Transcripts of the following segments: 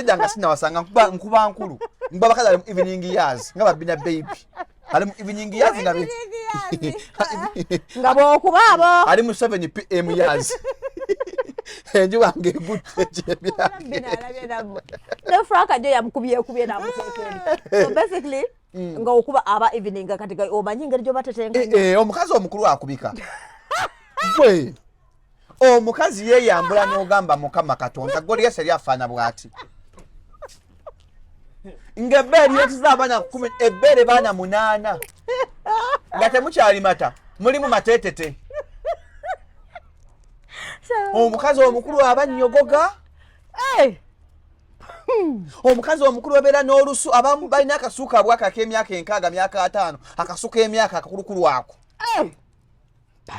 Edda nga sinawasanga nkuba nkulu, nkuba bakazi ali mu evening years nga babina baby ali mu evening years nga nga bwokuba abo ali mu 7 pm years, enjuba ng'egutte kyebyange. Ne Frank ajo yamukubyekubye namuteeka eri. So basically nga okuba aba evening, kati omanyi engeri gyobatetenkanya. Eh, eh, omukazi omukulu akubika gwe omukazi yeeyambula n'ogamba, Mukama Katonda, Goliyasi yali afaana bw'ati, ng'ebbeere lyetiza abaana 10, ebbeere baana 8, nga temukyali mata, mulimu mateetete. Omukazi omukulu aba nnyogoga. Omukazi omukulu abeera n'olusu. Abamu balina akasuuka abwaka ak'emyaka 60, myaka 50, akasu k'emyaka akakulukulu ako.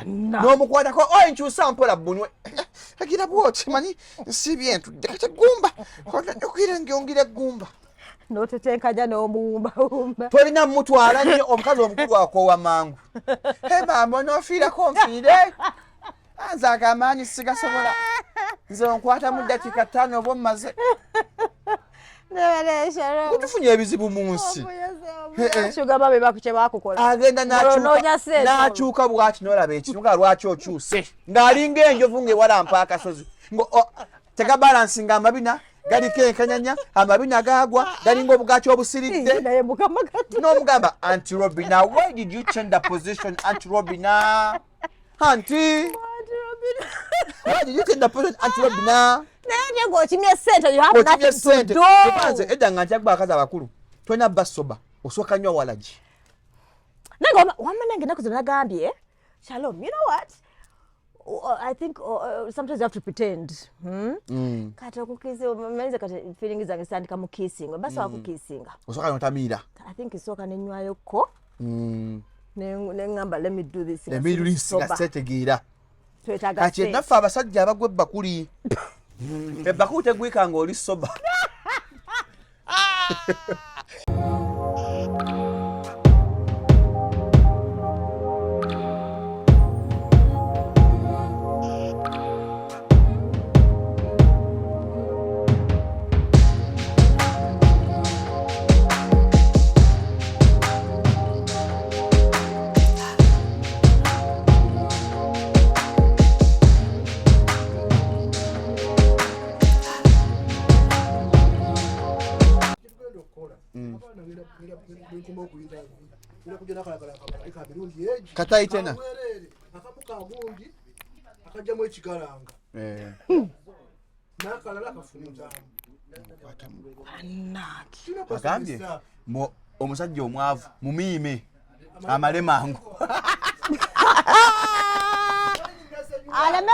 N'omukwatako, oyo nkyusa mpola bunwe, agira bwoti, manyi nsiibye ntudde kati eggumba okwira ngyongira eggumba. N'otetenkanya n'omuwumbawumba. Tolina mutwala nnyo. Omukazi omukulu akoowa mangu. He maama, onoofiirako nfiire, nze agamaanyi sigasobola, nze onkwata mu ddakiika 5 oba omumaze. Tufunye ebizibu mu nsi. Sugar babe kye bakukola. Agenda n'akyuka bwati, n'olaba ekintu nga lwaki okyuse, ng'alinga enjovu ng'ewalampa akasozi, tegabalansinga, amabina galiko enkanyanya, amabina gagwa galinga obugaati obusiridde. Naye Mukama kati. N'omugamba, "Aunty Robina, why did you change the position? Aunty Robina, aunty, why did you change the position, Aunty Robina?" Naye nye ng'okimye sente, you have Okimye nothing to sente. do. Nze edda nga ntyagba abakazi abakulu, tolina basoba, osooka nywa walagi. Nange wamma nange ennaku zino nagambye, Shalom, you know what, I think sometimes you have to pretend, Kati okukissinga, manyize kati feeling zange zitandika mu kissing, basobola kukissinga. Osooka notamiira. I think esooka nenywayokko, neŋŋamba, "Let me do this nga emiruisi siri nga sober." setegeera. Twetaaga Kati sente. naffe abasajja abagwa ebbakuli, ebbakuli tegwika nga oli sober. Kyetugenda okukola, abaana bwenkoma okuyita ngenda kujja nakalagala ka mirundi egi. Katayitena. Kabwereere, akamu kagundi akajjamu ekigalanga, n'akalala kafunzaamu. Agambye omusajja omwavu mumiime amale mangu. Aleme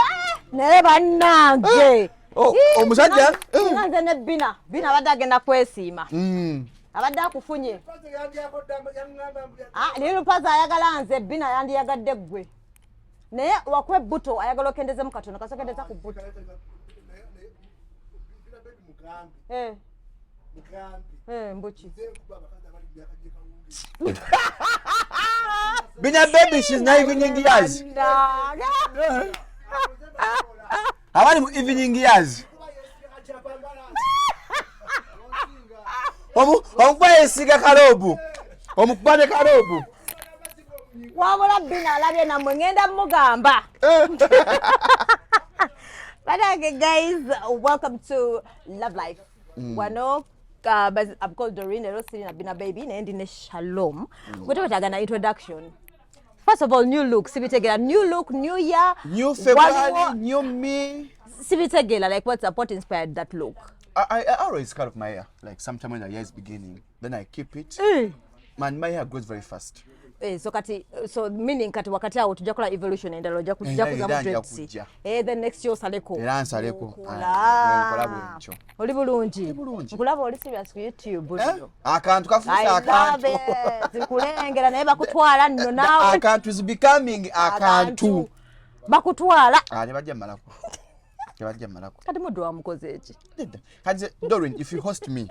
naye bannange. Oh, omusajja Nga nze ne Bina, Bina abadde agenda kwesiima, abadde akufunye. Ah, naye Lupaza ayagala nze, Bina yandiyagadde ggwe, naye wakuba ebbuto ayagala okendezemu katono, kasokendeza ku bbuto. Eh, eh, mbuki. Bina baby, she's not evening years. Bannange. Abali mu evening years, omukuba yesiga kaloobu, omukuba ne kaloobu. Wabula Bina alabye nammwe, ngenda mugamba. Banange guys, welcome to Love Life. Wano I'm called Doreen, ero sirina Bina baby, naye ndi ne Shalom. Gwe tewetaaga na introduction. First of all, new look, sibitegeera. New look, new year. New February, Waliwo new me. Sibitegeera, like what's up, what inspired that look? I always cut off my hair, like sometime when the year is beginning, then I keep it. Man, my hair grows very fast. Eh, so kati, so meaning kati wakati awo tujja kola evolution endala, ojja kujja Era kuzamu era nja dreads. kujja. Eh, then next year osaleko. Era nsaleko. Okola. Ah, nkola bwentyo. Oli bulungi. Bulungi. Nkulaba oli serious ku YouTube. Eh? Nno. Akantu kafuuse I love akantu. it. Nkulengera naye bakutwala nno naawe. Akantu is becoming akantu. Bakutwala. Ah, tebajja mmalako. Tebajja mmalako. Kati muddu wamukoze eki? Nedda. Kati Doreen, if you host me,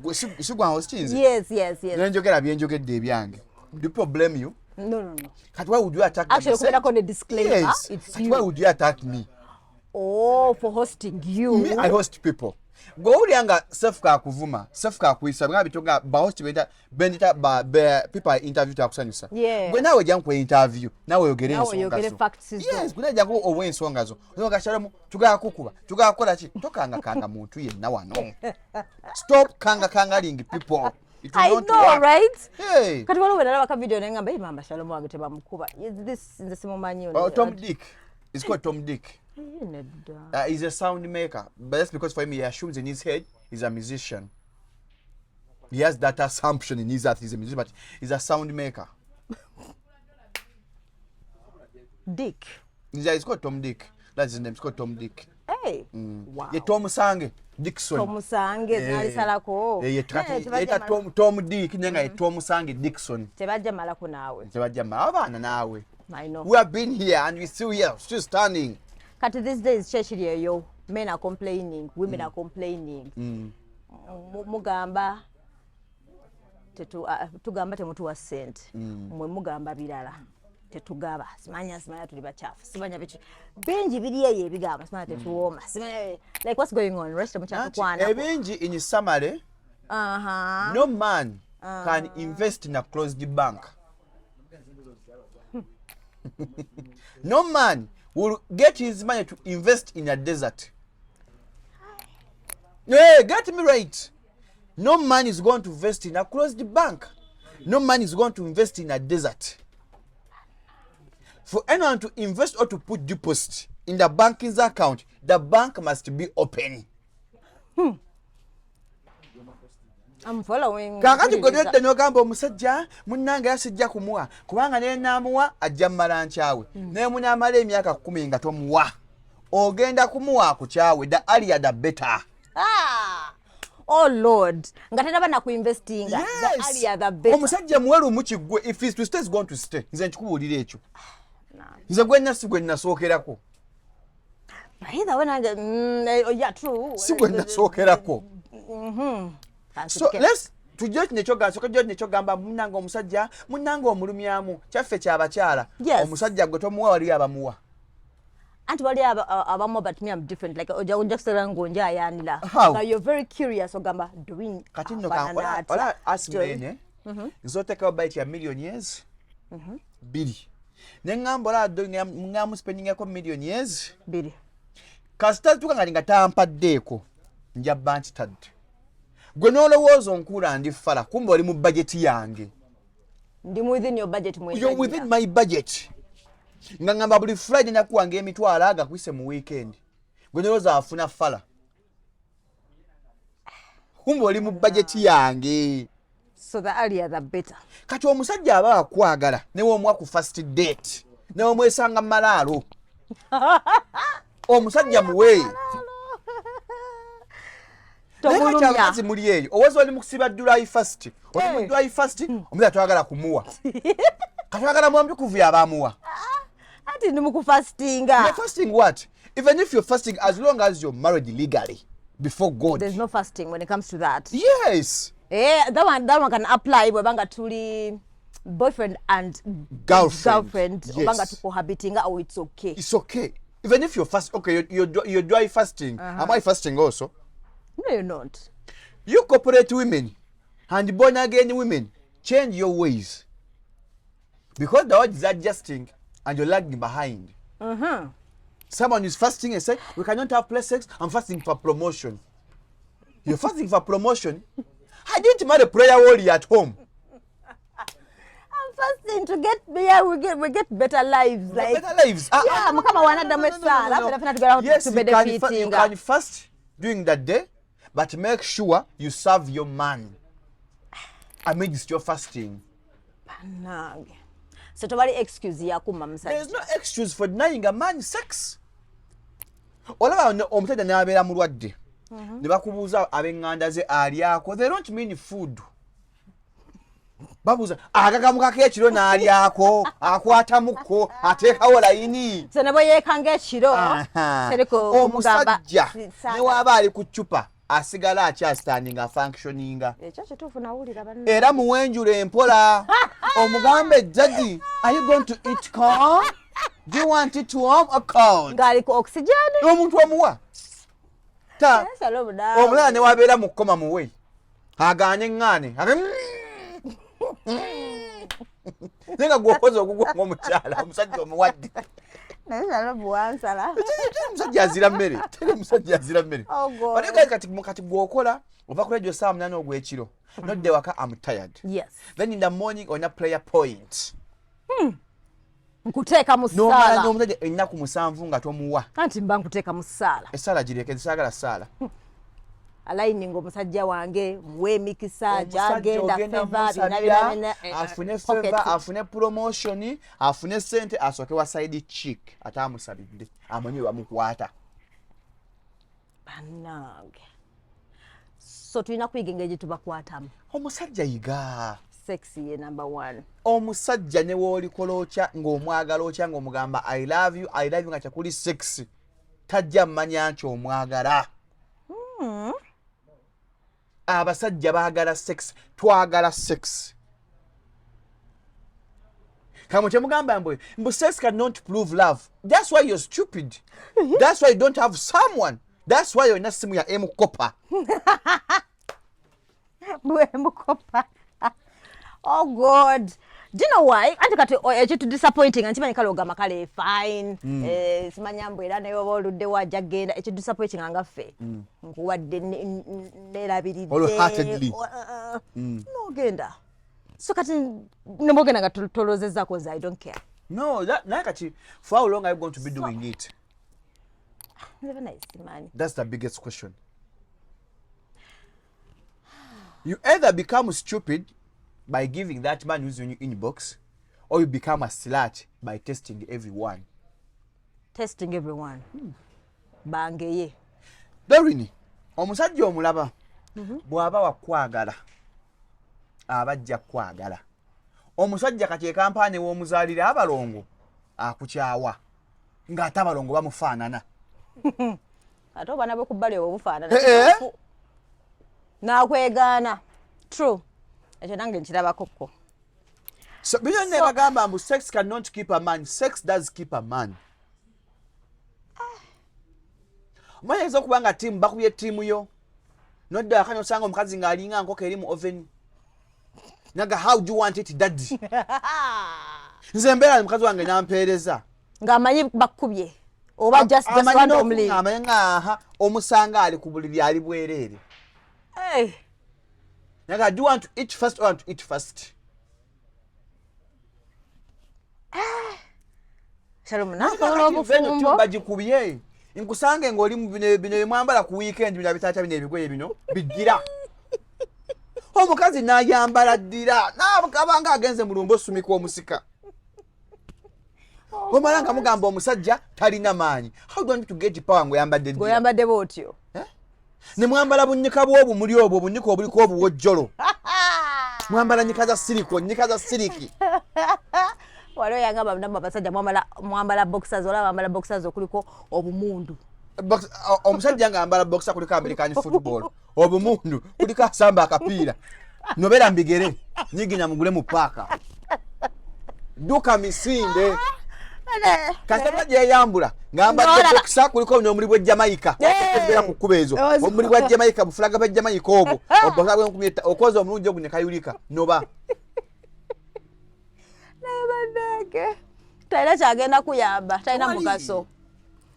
gwe si gwa hostinze? Yes. Nenjogera byenjogedde ebyange. Do people blame you? No. Kati why would you attack Actually, them? okubeerako ne disclaimer, Yes. it's Kati you. why would you attack me? Oh, for hosting you. Me, I host people. Gwowulira nga Sefuka akuvuma, Sefuka akuyisa nga bito nga bahost benda bendita ba be people I interview takusanyusa. Yeah. Gwe naawe jangu interview, naawe oyogere Naawe ensonga oyogere zo. facts zo. Yes, gwe naawe jangu owe ensonga zo. Ozoga Shalom tugala kukuba, tugala kukola ki? Tokanga kanga muntu yenna wano. Stop kanga kangaling people. It will I not know, work. right? Hey. Kati waliwo bwe nalaba ka video ne ngamba, "Hey, mama Shalom wange tebamukuba." This nze simumanyi ono. Oh, Tom Dick. It's called Tom Dick. Eh, nedda. He's a sound maker, but that's because for him he assumes in his head he's a musician. He has that assumption in his heart he's a musician, but he's a sound maker. Dick. He's called Tom Dick. That's his name. It's called Tom Dick. Hey. Wow. Ye Tom Sange Dixon. Tom Sange Eh, nalisalako. eh, ye Eh, kati tebajja yeta Tom Dick nenga ye Tom Sange Dixon. Tebajja malako naawe. Tebajja abaana naawe. I know. We have been here and we still here, still standing. Kati these days church eri eyo men are complaining, women are complaining. Mugamba tugamba temutuwa ssente. Mwe mugamba birala. Tetugaba. Simanya simanya tuli bakyafu. Simanya biki. Bingi biri eyo ebigamba simanya tetuwooma. Simanya like what's going on? Rest Anti, mukyakukwana. ebingi in summary, no man can invest in a closed bank. No man will get his money to invest in a desert. Hey, get me right. No man is going to invest in a closed bank. No man is going to invest in a desert. For anyone to invest or to put deposit in the banking's account, the bank must be open. I'm following. Kaakati gwe nedda n'ogamba omusajja munnange era sijja kumuwa kubanga naye naamuwa ajja mmala nkyawe naye munaamala emyaka 10 nga tomuwa ogenda kumuwa akukyawe. The earlier the better. Ah! Oh Lord. Nga tenaba na kuinvestinga. The earlier the better. Omusajja muwe lumu kiggwe. If he's to stay, is going to stay. Nze nkikubuulira ekyo, nze gwenna si gwe nasookerako. Either when I oh, yeah, true. Si gwe nasookerako. So let's tujje kino ekyogamba, soka tujje kino ekyogamba munnange omusajja munnange omulumyamu kyaffe kyabakyala. Yes. Omusajja gwe tomuwa, waliyo abamuwa. Anti wali abamu, but me I'm different. Like ojja kusala ng'onjayanira. How? Now you're very curious, ogamba doing. Kati nno ola asimene nzoteekawo budget ya miliyoni ezi 2 ne ŋŋamba ola ŋŋamu spendingako miliyoni ezi 2. Kasita tuka nga nga tampaddeeko nja bba nkitadde. Gwe n'olowooza onkuula ndi fala, kumbe oli mu bajeti yange. Ndi within your budget mwe. You're within my budget. Nga ŋŋamba buli Friday nakuwanga emitwalo aga kuyise mu weekend, gwe n'olowooza afuna fala, kumbe oli mu bajeti yange. So the earlier the better. Kati omusajja aba akwagala newomuwa ku first date, newomwesanga mu malaalo, omusajja muwe. Naye kati Tomulumya. abakazi muli eyo oweza oli mu kusiba dry fast, oli mu Eh. dry fast, omusajja twagala kumuwa, katwagala mwamtukuvu yabamuwa. Anti ndi mu kufastinga. You're fasting what? Even if you're fasting, as long as you're married legally before God. There's no fasting when it comes to that. Yes. Eh, that one can apply bwebanga tuli boyfriend and Girlfriend. girlfriend, Yes. obanga tucohabitinga, oh, it's okay. It's okay. Even if you're fast, okay, you're dry fasting. Am I fasting also? No, you're not. You corporate women and born again women, change your ways. Because the world is adjusting and you're lagging behind. Someone is fasting and say, we cannot have place sex, I'm fasting for promotion. You're fasting for promotion? I didn't marry a prayer warrior at home. I'm fasting to get, yeah, we get better lives, like better lives. Ah, Yeah, ah, no, Mukama no, no, wanaddamu no, no, no, essaala, no, no. ffenna ffenna tugenda Yes, to you can you benefitinga. can fast during that day, but make sure you serve your man amidst your fasting. Bannange, so tewali excuse yakumma musajja. There is no excuse for denying a man sex. Olaba omusajja n'abeera mulwadde ne bakubuuza ab'eŋŋanda ze alyako, they don't mean food, babuuza agagamukako ekiro n'alyako, akwatamuko, ateekawo layini. So ne bwe yeekanga ekiro Aha. teriko kumugamba Omusajja ne waaba ali ku ccupa asigala akyastandinga, functioninga. Ekyo kituufu, nawulira banne. Era muwenjula empola omugambe, "Daddy, are you going to eat corn? Do you want it warm or cold?" Ng'ali ku oxygen. Omuntu omuwa. Ta Shalom naawe. Omulala ne wabeera mu kkoma muwe agaanye ŋŋaane. Naye nga gwokoze ogugwo ng'omukyala, omusajja omuwadde. Naye Shalom wansala. Teri musajja azira mmere, teri musajja azira mmere. Oh, God. But you guys, kati gwokola ova ku radio saa 8 ogw'ekiro, nodda ewaka, am tired. Then in the morning olina prayer point. Nkuteeka mu Nomala ssaala. n'omusajja ennaku 7 nga tomuwa. Anti mba nkuteeka mu ssaala. Essaala gireke, saagala ssaala. Aligning omusajja wange, muwe emikisa. Omusajja Gyagenda ogenda favor, byonna musabira, byonna byonna, afune pocket. favor, afune promotion, afune sente, asooke wa side chick ate amusabidde amanyi we bamukwata. Bannange, so tulina kuyiga engeri gye tubakwatamu. Omusajja yiga. Sex ye number one. Omusajja ne woolikola otya, ng'omwagala otya, ng'omugamba "I love you, I love you", nga kyakuli sex, tajja mmanya nti omwagala. Abasajja baagala sex, twagala sex. Kamwe kyemugamba mbu sex cannot prove love. That's why you're stupid, that's why you don't have someone, that's why olina simu ya M-Kopa. Bwe mukopa. Oh God, do you know why? Anti kati ekintu disappointing, nkimanyi kale ogamba kale fine. Simanya mbu era naye oba oluddewo ajja kgenda. Ekintu disappointing nga ffe nkuwadde neerabiridde Wholeheartedly. Nogenda, so kati nemwogenda nga tolozezzaako, nze I don't care. No, naye kati for how long are you going to be doing it? Nze naye simanyi. That's the biggest question. You either become stupid by giving that man who's in your inbox, or you become a slut by testing everyone. Testing everyone bangeye. Dorini, omusajja omulaba bw'aba wakwagala aba ajja kukwagala. Omusajja kati ekampaani w'omuzaalira abalongo akukyawa ng'ate abalongo bamufaanana. Ate obwana bwe kubbali obwo bufaanana. Eh, eh. Nakwegaana, true, ekyo nange nkirabakokko. So bino ne bagamba mbu sex cannot keep a man. Sex does keep a man. Omanyi ayinza okuba nga ttiimu bakubye ttiimu yo, nodda akanya osanga omukazi ng'alinga nkoko eri mu oven, naga, "How do you want it, daddy?" Nze mbeera mukazi wange nampeereza. Ng'amanyi bakubye oba just Amanyi randomly. Amanyi nga aha omusanga ali ku buliri ali bwereere. Hey. Naga, "Do you want to eat first or want to eat first?" Shalom, nakola Kati nze eno obufumbo. ttiimu bagikubye, nkusange ng'oli mu bino byemwambala ku weekend, bino bitaata, bino ebigoye bino bigira omukazi n'ayambala ddira nabanga agenze mu lumba osumika omusika, omala nga mugamba omusajja talina maanyi. How do you want to get power ng'oyambadde ddira? Ng'oyambadde bwotyo. Ne mwambala bunnyika bw'obumuli obwo, obunnyika obuliko obuwojjolo, mwambala nyika za silicone, nyika za siliki. Waliwo yagamba nammwe abasajja mwambala boxers, olaba bambala boxers okuliko obumundu. Omusajja ng'ambala boxer kuliko American football, obumundu, kuliko asamba akapiira, nobeera mbigere nyiginya mugule mu paaka, dduka misinde. Kasita gyeyambula ng'ambadde N'olaba. boxer kuliko n'omuli bw'e Jamaica. Beera ku kkuba ezo, omuli bwa Jamaica, bufulaga bwa Jamaica obwo, obubaka bw'enkumi okoza omulungi ogwo ne kayulika noba. Naye bannange, talina kyagenda kuyamba, talina Tewali. mugaso.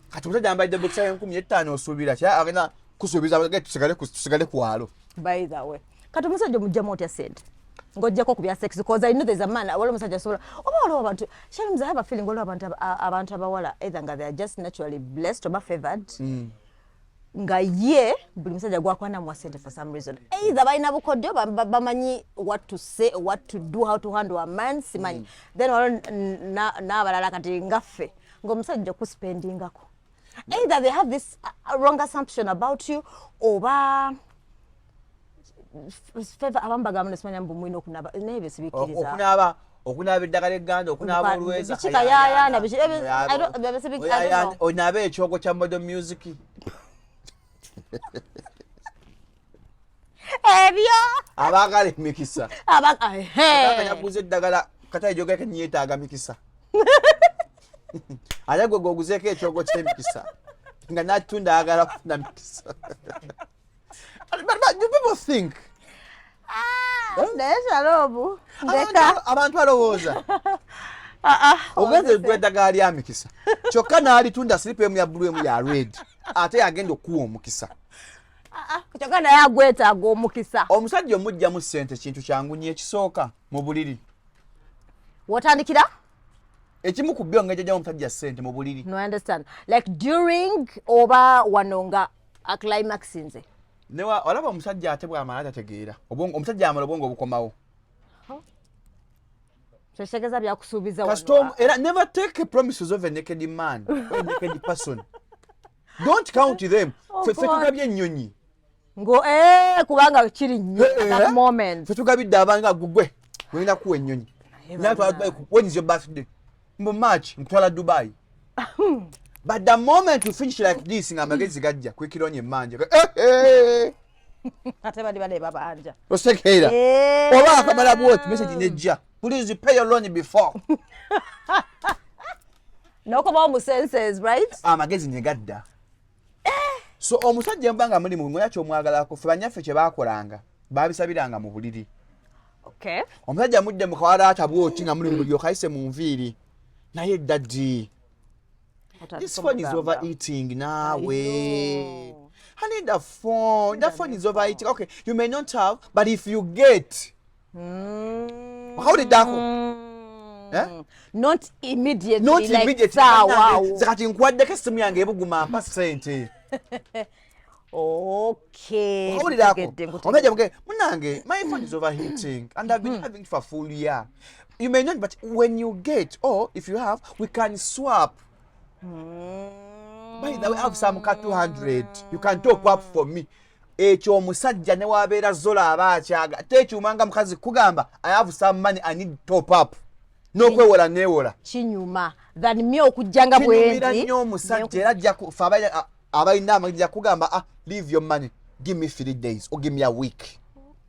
Kati omusajja ayambadde boxer y'1500, osuubira ki? Agenda kusuubiza tusigale kwalo. By the way, kati omusajja omugjamu otya sente ng'ojjako ku bya sex? 'Cause I know there's a man, waliwo omusajja asobola, oba waliwo abantu, Shalom, I have a feeling waliwo abantu abawala either nga they are just naturally blessed oba favored, nga ye buli musajja gwakwana muwa sente for some reason. Either balina bukodyo, bamanyi what to say, what to do, how to handle a man, simanyi. Then waliwo n'abalala kati ngaffe ng'omusajja okuspendingako, either they have this wrong assumption about you oba favor. Abamu bagamba nesimanya mbu mulina okunaaba, naye ebyo sibikkiriza. Okunaaba eddagala egganda, okunaaba olweza. Biki kayaayana, I don't know. Onaabe ekyogo kya Model Music. Ebyo. Abaagala emikisa. Ehe. Yaguza eddagala kata ejogeke niyetaaga mikisa, ate gwe gwoguzeeko ekyogo ky'emikisa. Nga natunda ayagala kufuna mikisa. But do people think? Naye Shalom, ndeka. Abantu balowooza. Ah, ah, Ogenze gula eddagala lya mikisa, kyokka n'alitunda slip emu ya blue, emu ya red, ate yagenda okuwa omukisa. Kyokka naye agwetaaga omukisa. Omusajja omugjamu ssente kintu kyangu nnyo. Ekisooka, mu buliri. Wotandikira. Ekimu ku byo ngejjajjamu omusajja ssente mu buliri. No, I understand, like during oba wano nga aclimaxinze. Newa olaba omusajja ate bw'amala tategeera. Omusajja amala, obwongo obukomawo. Kyekitegeeza byakusuubiza. Kasita era never take promises of a naked man or a naked person. Don't count them. Oh, Ffe God. tugabye ennyonyi. Ngo kubanga kiri nnyo at that moment. Ffe tugabidde abantu nga gugwe gwenda kuwa ennyonyi. Naye Natwala Dubai. When is your birthday? Mu March nkutwala Dubai. But the moment you finish like this, nga amagezi gajja kwikironya emmanja. Eh, eh. Ate bali bale babanja. Osekeera oba akamala bwoti, message nejja, "Please pay your loan before." Nokomawo mu senses, right? Amagezi ne gadda. So omusajja mba nga muli mu kyomwagalako, ffe banyaffe kye baakolanga, baabisabiranga mu buliri. Omusajja mudde mu kawalaata bwoti nga muli mu buliri, okayise mu nviiri, "Naye daddy, this phone is overeating naawe. I need a phone. That phone is overeating." Okay, you may not have, but if you get, wakawuliddako? Eh? Not immediately. Not like immediately. Sawa. Bannange, nze kati nkuwaddeko essimu yange ebuguma, mpa ssente. Okawulirako? Nkutegedde, nkutegedde. Omusajja muge, "Munange, my phone is overheating and I've been having it for a full year. You may not, but when you get or if you have, we can swap. By the way, I have some ka 200 you can top up for me." Ekyo omusajja ne wabeera zola aba akyaga tekyuma nga mukazi kugamba, "I have some money, I need top up," n'okwewola neewola. Kinyuma than me okujja nga Kinyumira bwendi. nnyo omusajja, era ajja fe abalina amagezi ajja kugamba, "Ah, leave your money, give me 3 days or give me a week."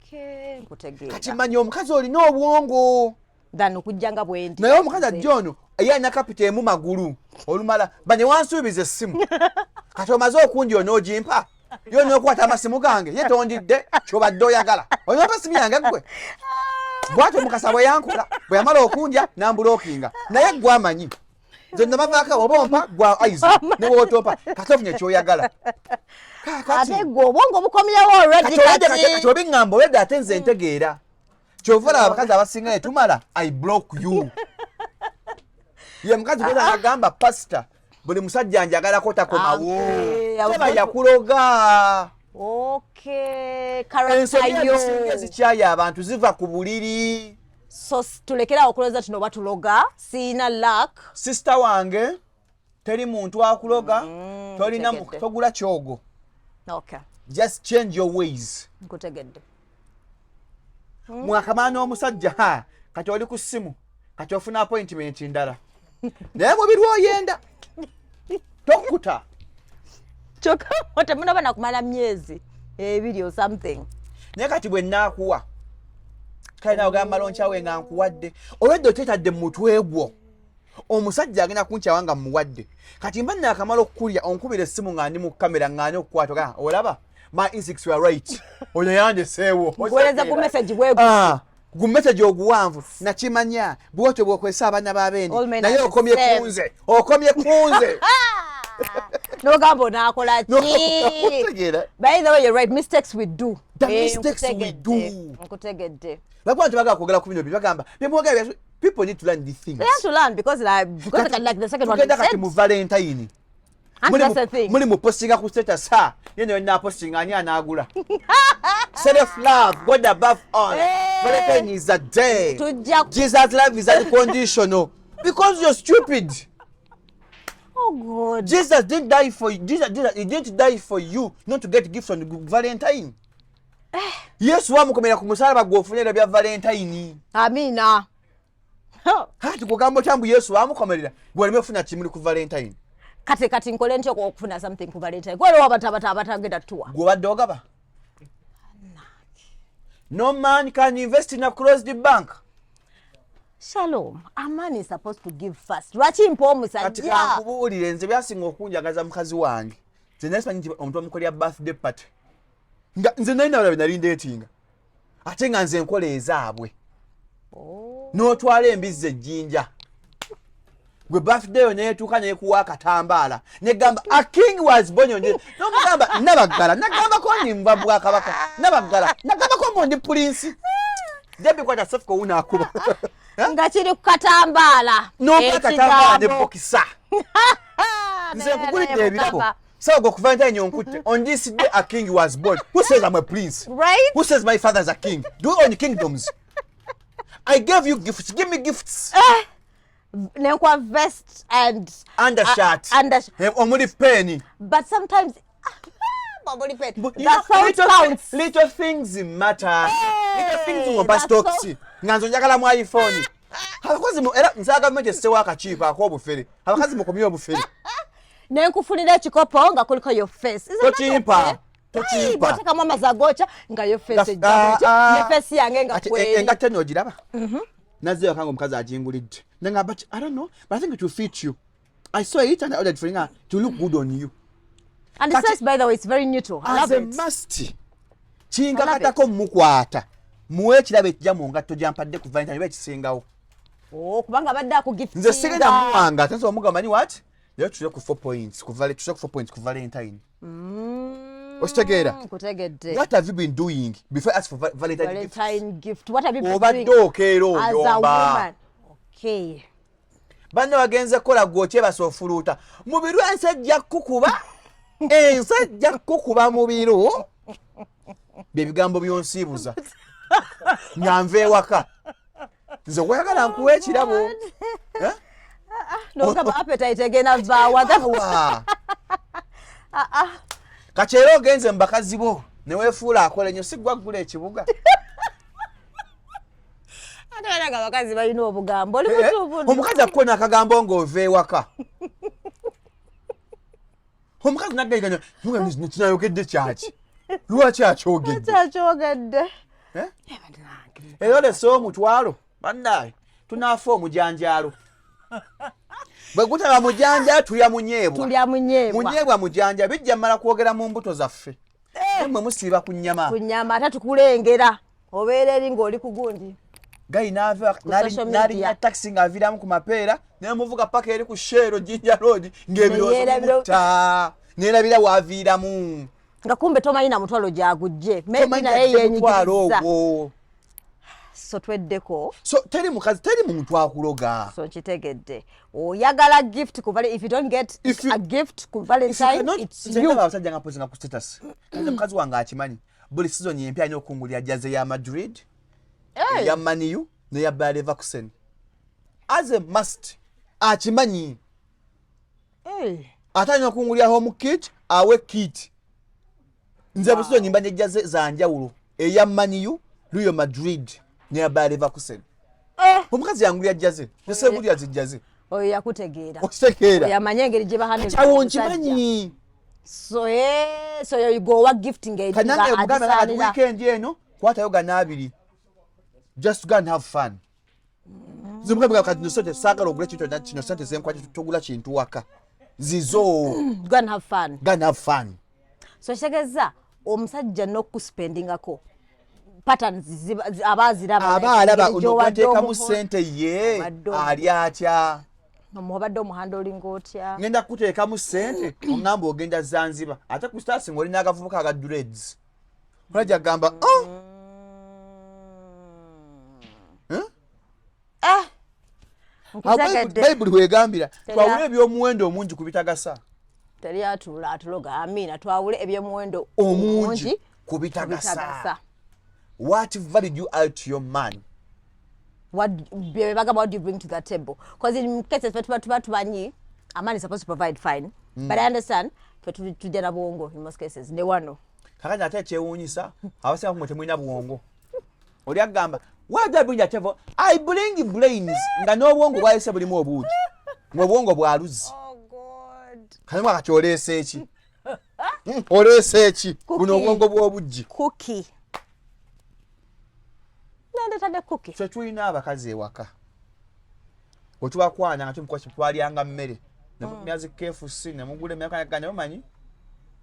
Okay, nkutegeera. Kati manya omukazi olina obwongo. Than okujja nga bwendi. Naye omukazi ajja ono ye alina kapita emu magulu olumala bane wansuubiza essimu, kati omaze okundi onoogimpa yo nokwata amasimu gange, ye tondidde kyobadde oyagala, onompa essimu yange ggwe. Bwatyo Mukasa bwe yankola, bwe yamala okundya namblockinga. Naye gwe amanyi nze nabavaako, oba ompa gwa aizi ne wootompa, kati ofunye kyoyagala. Kaakati Ate gwe obwongo bukomyewo already. Kati Kati obiŋŋamba olwedde, ate nze ntegeera. Kyova olaba abakazi abasinga netumala, "I block you." Ye mukazi gweza agamba, "Pasita, buli musajja njagalako takomawo." Teba yakuloga. Ensobi ezisinga ezikyaye abantu ziva ku buliri. So tulekerawo okulowooza tino batuloga, siina luck. Sister wange, teri muntu akuloga. Tolina Ntegedde. togula kyogo. Just change your ways. Nkutegedde. Mwakamala n'omusajja, ha, kati oli ku ssimu, kati ofuna appointment ndala, naye mubiri oyenda tokkuta. Kyokka temunaba nakumala myezi 2 or something. Naye kati bwe nnaakuwa, kale nawe ogamba lonkyawe nga nkuwadde, olwedde oteetadde mu mutwe gwo omusajja agenda kunkyawa nga mmuwadde. Kati mba naakamala okukulya, onkubira essimu nga ndi mu kamera ngaani okukwata, ogaa, "Olaba, my instincts were right, oyo yandeseewo." Nkuweereza ku message bwe Ah, gu message oguwanvu, "Nakimanya bwotyo bwokwesa abaana babendi." All men Naye are the okomye same. kunze, okomye kunze. N'ogamba onaakola ki? Okutegeera. By the way, you're right, mistakes we do. The Eh, mistakes we nkutegedde, do. Nkutegedde. Lwakuba nti bagala kwogera ku bino bye bagamba byemwogera people need to learn these things. They have to learn because like the second one Tugenda you kati said. mu Valentine. And that's the thing. Muli mu postinga ku status, ha, ye nayo napostinga, ani anaagula? Self love, God above all. Eh. Valentine is a day. Jesus love is unconditional, because you're stupid. Oh God. Jesus didn't die for you. Jesus, he didn't die for you not to get gifts on Valentine. Yesu wamukomera ku musalaba gw'ofunira bya Valentine. Amina. Kati kugamba otya mbu Yesu wamukomerera gwoleme ofuna kimuli ku Valentine? Kati nkole ntya okufuna something ku Valentine? Gwaliwo abantu abatagenda tuwa. Gwobadde ogaba. No man can invest in a closed bank. Shalom, a man is supposed to give first. Lwaki mpa Kati omusajja? kankubuulire, nze byasinga okunjagaza mukazi wange. Nze nali simanyi nti omuntu amukolera birthday party, nga nze nali nabalabe, nali ndeetinga, ate nga nze nkola ezaabwe. N'otwala embizzi ejjinja, gwe birthday yo neetuuka, nekuwa akatambaala, negamba, "A king was born on this." Nomugamba, "Nabaggala, nagambako ndi nva bwakabaka? Nabaggala, nagambako mbu ndi prince?" Debi, kwata sefuko wunaakuba. Nga kiri ku katambaala. Nompa akatambaala ne Ekigambo. bokisa. Nze nkugulidde ebirabo sawa gwe ku Valentine onkutte. On this day a king was born. Who says I'm a prince? Right? Who says my father's a king? Do you own kingdoms? I gave you gifts, give me gifts. Nenkwa vest and undershirt. Under Omuli peni. But sometimes omuli pen. But The you know, thought little, counts. little things matter. Little things. Hey, Ngompa that's stocks nga nze njagala mu iPhone. Abakozi era nsaba gavumenti essewo akakiiko ak'obufere. Abakazi mukomye obufere. Nenkufunira ekikopo nga kuliko your face. Isn't that Tokimpa. okay? Tokimpa. Bw'oteekamu amazzi agooca nga your face ejja Ah, ah. ne face yange nga Ati, kweri. Engatto eno ogiraba? Nazzeyo akanga omukazi agingulidde, nanga, "But I don't know, but I think it will fit you. I saw it and I ordered for you to look good on you." And the size, by the way, it's very neutral. I As love a it. must, kinkakatako mukwata muwe ekirabo ekijja mu ngatto gyampadde ku Valentine oba ekisingawo. Oh, kubanga abadde akugiftinga. Nze sigenda muwanga ate nsobola omugamba ni what, leero tule ku 4 points ku tule ku 4 points ku Valentine. Okitegeera? Nkutegedde. What have you been doing before I ask for Valentine gift? Valentine gift, what have you been Obadde doing okeera as a oyomba. woman? Okay. Banne bagenze kukola, gwe okyebasa ofuluuta mubiru. Ensi ejja kukuba, ensi ejja kukuba mubiru. Bye bigambo byonsiibuza nga nva ewaka. Nze okweyagala nkuwa ekirabo. Eh? Nogamba appetite egenda vaawa. Awa. Kati era ogenze mu bakazi bo neweefuula akola ennyo, si gwa ggula ekibuga. Ate era nga abakazi balina obugambo, oli Eh, mutuufu nno. Omukazi akukona akagambo ng'ova ewaka. Omukazi naggaiganya, "Kinayogedde kyaki? Lwaki akyogedde?" Kyakyogedde. Eh? Era olese omutwalo, bannaye tunaafa omujanjaalo. Bwe gutaba mujanjaalo, tulya munyeebwa. Tulya munyeebwa. Munyeebwa, mujanja bijja mmala kwogera mu mbuto zaffe. Mmwe musiiba ku nnyama. Ku nyama, ate tukulengera obeera eri ng'oli ku gundi. Gayi n'ava social media. n'alinnya takisi ng'aviiramu ku mapeera, nemuvuga paka eri ku Shell, Jinja Road, ng'ebirowoozo Neyeerabira- bimutta, neerabira waaviiramu. Nga kumbe tomanyi na mutwalo gyagujje, maybe Tomanyi naye gajje mutwalo yenyigiriza. ogwo. So tweddeko. So teri mukazi, teri muntu akuloga. So nkitegedde, oyagala gift ku if you don't get If a gift ku If you Valentine, cannot- it's Nze you. ndaba abasajja nga pozinga ku status. Nze mukazi wange akimanyi, buli season empya alina okungulira jersey ya Madrid, Hey. eya Man U neya Bayer Leverkusen as a must. Akimanyi. Hey. Ate alina okungulira home kit, away kit. Nze buli season mba ne jersey za njawulo, eya Man U, Real Madrid neya Bayer Leverkusen. Eh. Omukazi yangulira jersey, nesegulira zi jersey. Oyo yakutegeera. Okitegeera? Oyo amanye engeri gye bahandle Awo omusajja. nkimanyi. So so yo gowa gift ng'eri Kanange nga mugamba kati agisaanira. weekend eno kwatayo gana abiri, just go and have fun. Nze mugamba kati no sente saagala ogula kintu kyonna. Kino sente zenkwata, togula kintu waka, zizo. Go and have fun. Go and have fun. So kitegeeza omusajja n'okuspendingako patterns aba aziraba. Aba alaba Engeri ono gy'obadde gwateekamu omuho- sente ye obadde ali atya. Obadde omuhanda olinga otya. Ngenda kuteekamu sente, oŋŋamba ogenda Zanzibar, ate ku status ng'olina agavubuka aga dreads. Olajja agamba, "Oh." Eh? Ah! Awo Nkutegedde. Bayibuli wegambira twawule ebyomuwendo omungi ku bitagasa. Teri atuula atuloga, amiina. Twawule ebyomuwendo omungi ku ku bitagasa. bitagasa. What value do you add to your man? What bye bagamba, what do you bring to the table? Because in cases ffe tuba tumanyi a man is supposed to provide, fine, but I understand ffe tujja na bwongo in most cases ne wano. Kakati ate ekyewuunyisa, abasinga kumwe temulina bwongo. Oli agamba, "Why do I bring the table? I bring brains." Nga n'obwongo bwalese bulimu obuugi, ngaobwongo bwa luzi. Oh God. Kalimu kati oleese eki? Oleese eki? Buno obwongo bw'obuggi. Cookie, nendeta ne cookie. Ffe tulina abakazi ewaka wetubakwana nga tumukwasi, twalyanga mmere nemumyazi KFC nemugula emyaka, naye omanyi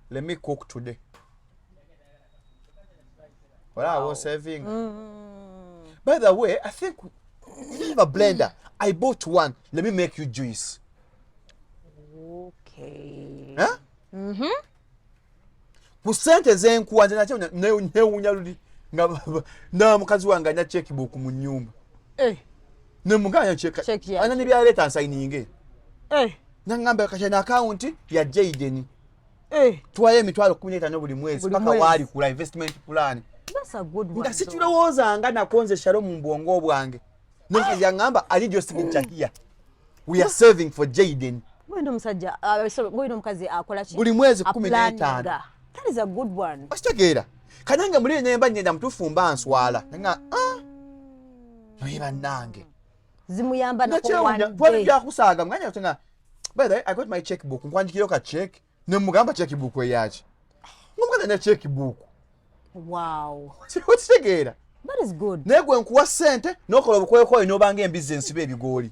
Let me cook today. Olaba saving. By the way, I think you have a blender. I bought one. Let me make you juice. Okay. Huh? Ku ssente zenkuwa nze nakyo newunya luli nga na mukazi wange alina checkbook mu nnyumba. Eh, Nemuganya check. Check ya Alina nebyaleeta nsayininge. eh, Nangamba kati na account ya Jayden. eh. Tuwayo 15,000 buli mwezi Buli paka mwezi. waali kula investment plan. That's a good one. Nga though. sikirowoozanga nako nze Shalom mu bwongo bwange. Nomukazi yaŋŋamba, I need your signature here. We are saving for Jayden. Gwenda omusajja, sorry, gwenda omukazi akola ki? Buli mwezi 15. Aplaninga. That is a good one. Okitegeera? Kanange muli nemba ngenda mutuufu mba nswala. Nga ah, naye bannange. Zimuyamba nako Nakyewuunya, one twali day. byakusaaga muganya nga by the way, I got my checkbook, nkwandikireyo ka check ne mugamba checkbook eyaki. Ng'omukazi alina checkbook. Wow. Okitegeera? That is good. Naye gwe nkuwa ssente n'okola obukoyokoyo n'obanga embizzi ensiba ebigooli.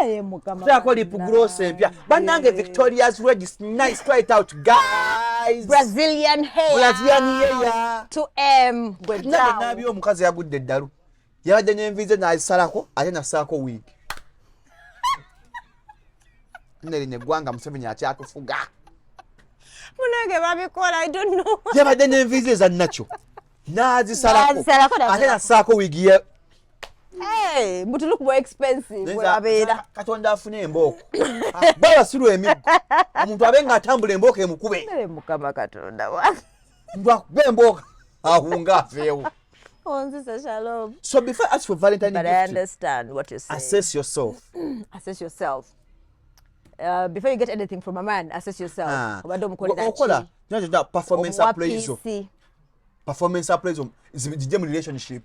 Naye Mukama. Teako lip gloss empya. Bannange Victoria's Red is nice. Try it out guys. Brazilian hair. Brazilian hair. 2M. Gwe Nange down. naabye omukazi yagudde eddalu. Yabadde n'envi ze n'azisalako ate n'assaako wiigi. Nno lino eggwanga Museveni akyatufuga. Munange babikola, I don't know. Yabadde n'envi ze eza nakyo n'azisalako N'azisalako, ate n'assaako wiigi ye. Hey, but look more expensive. Nza- Abeera. Katonda afune embooko. Bwabasirwa emiggo. Omuntu abe ng'atambula embooko emukube. Naye Mukama Katonda wange. Omuntu akube embooko ahunga afeewo. Onzisa Shalom. So before I ask for Valentine But I gift, understand what you're saying. assess yourself. Assess yourself. Before you get anything from a man, assess yourself. Ah. Obadde omukolera Okola ki? nakyo performance Omuwa appraisal. PC. Performance appraisal zijje mu relationship.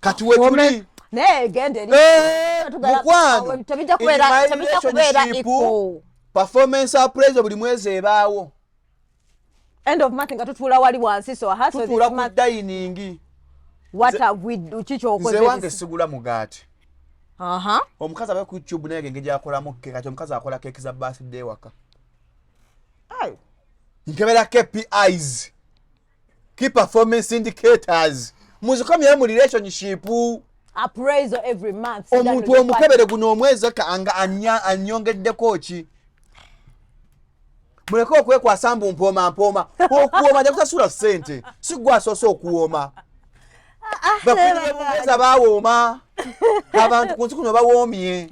Kati wetuli Naye genda eri. Eh, Tugala- mukwano. Tebijja In kubeera my tebijja kubeera relationship, equal. Performance appraisal buli mwezi ebaawo. End of month nga tutuula wali wansi so aha so Tutuula this ku month dining. what have we do ki Nze kyokoze wange this- sigula mugaati. Aha. Omukazi aba ku YouTube naye engeri gy'akolamu keeki kati omukazi akola keeki za birthday waka. Aye. Nkebera KPIs. Key performance indicators. Muzikomyeyo mu relationship. Appraisal every month. Omuntu omukebere guno omwezi nga annyongeddeko ki? Muleke okwekwasa mbu mpooma mpooma. Okuwooma tekusasula ssente. Si ggwe asoose okuwooma. Bakungu b'Obungereza bawooma. Abantu ku nsi kuno bawoomye.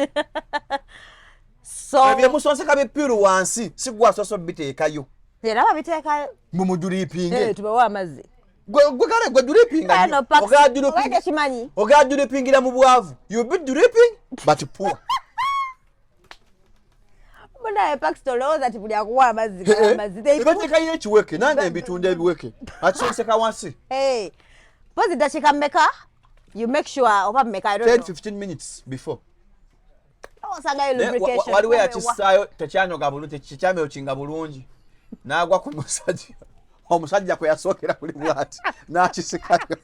So Ebyo musonseka bipiru wansi si ggwe asoose obiteekayo. era babiteekayo. Mbu mudulipinge. Eh, tubawe amazzi. Gwe kale gwe dulipinga Kano nnyo. Pax- Ogala dulipinga- Obadde kimanyi. ogala dulipingira mu bwavu. You be dripping but poor. Munaye Pax tolowooza nti buli akuwa amazzi gaba amazzi. They put- Ebateekayo ekiweke nange mbitunda ebiweke. Akisonseka wansi. Hey. Mpozi ddakiika mmeka? You make sure oba mmeka, I don't 10 know. 15 minutes before. Osangayo Naye lubrication. waliwo Oba yakissaayo tekyanoga bulungi tekyamyokinga bulungi n'agwa ku musajja omusajja kwe yasookera buli bwati n'akisikayo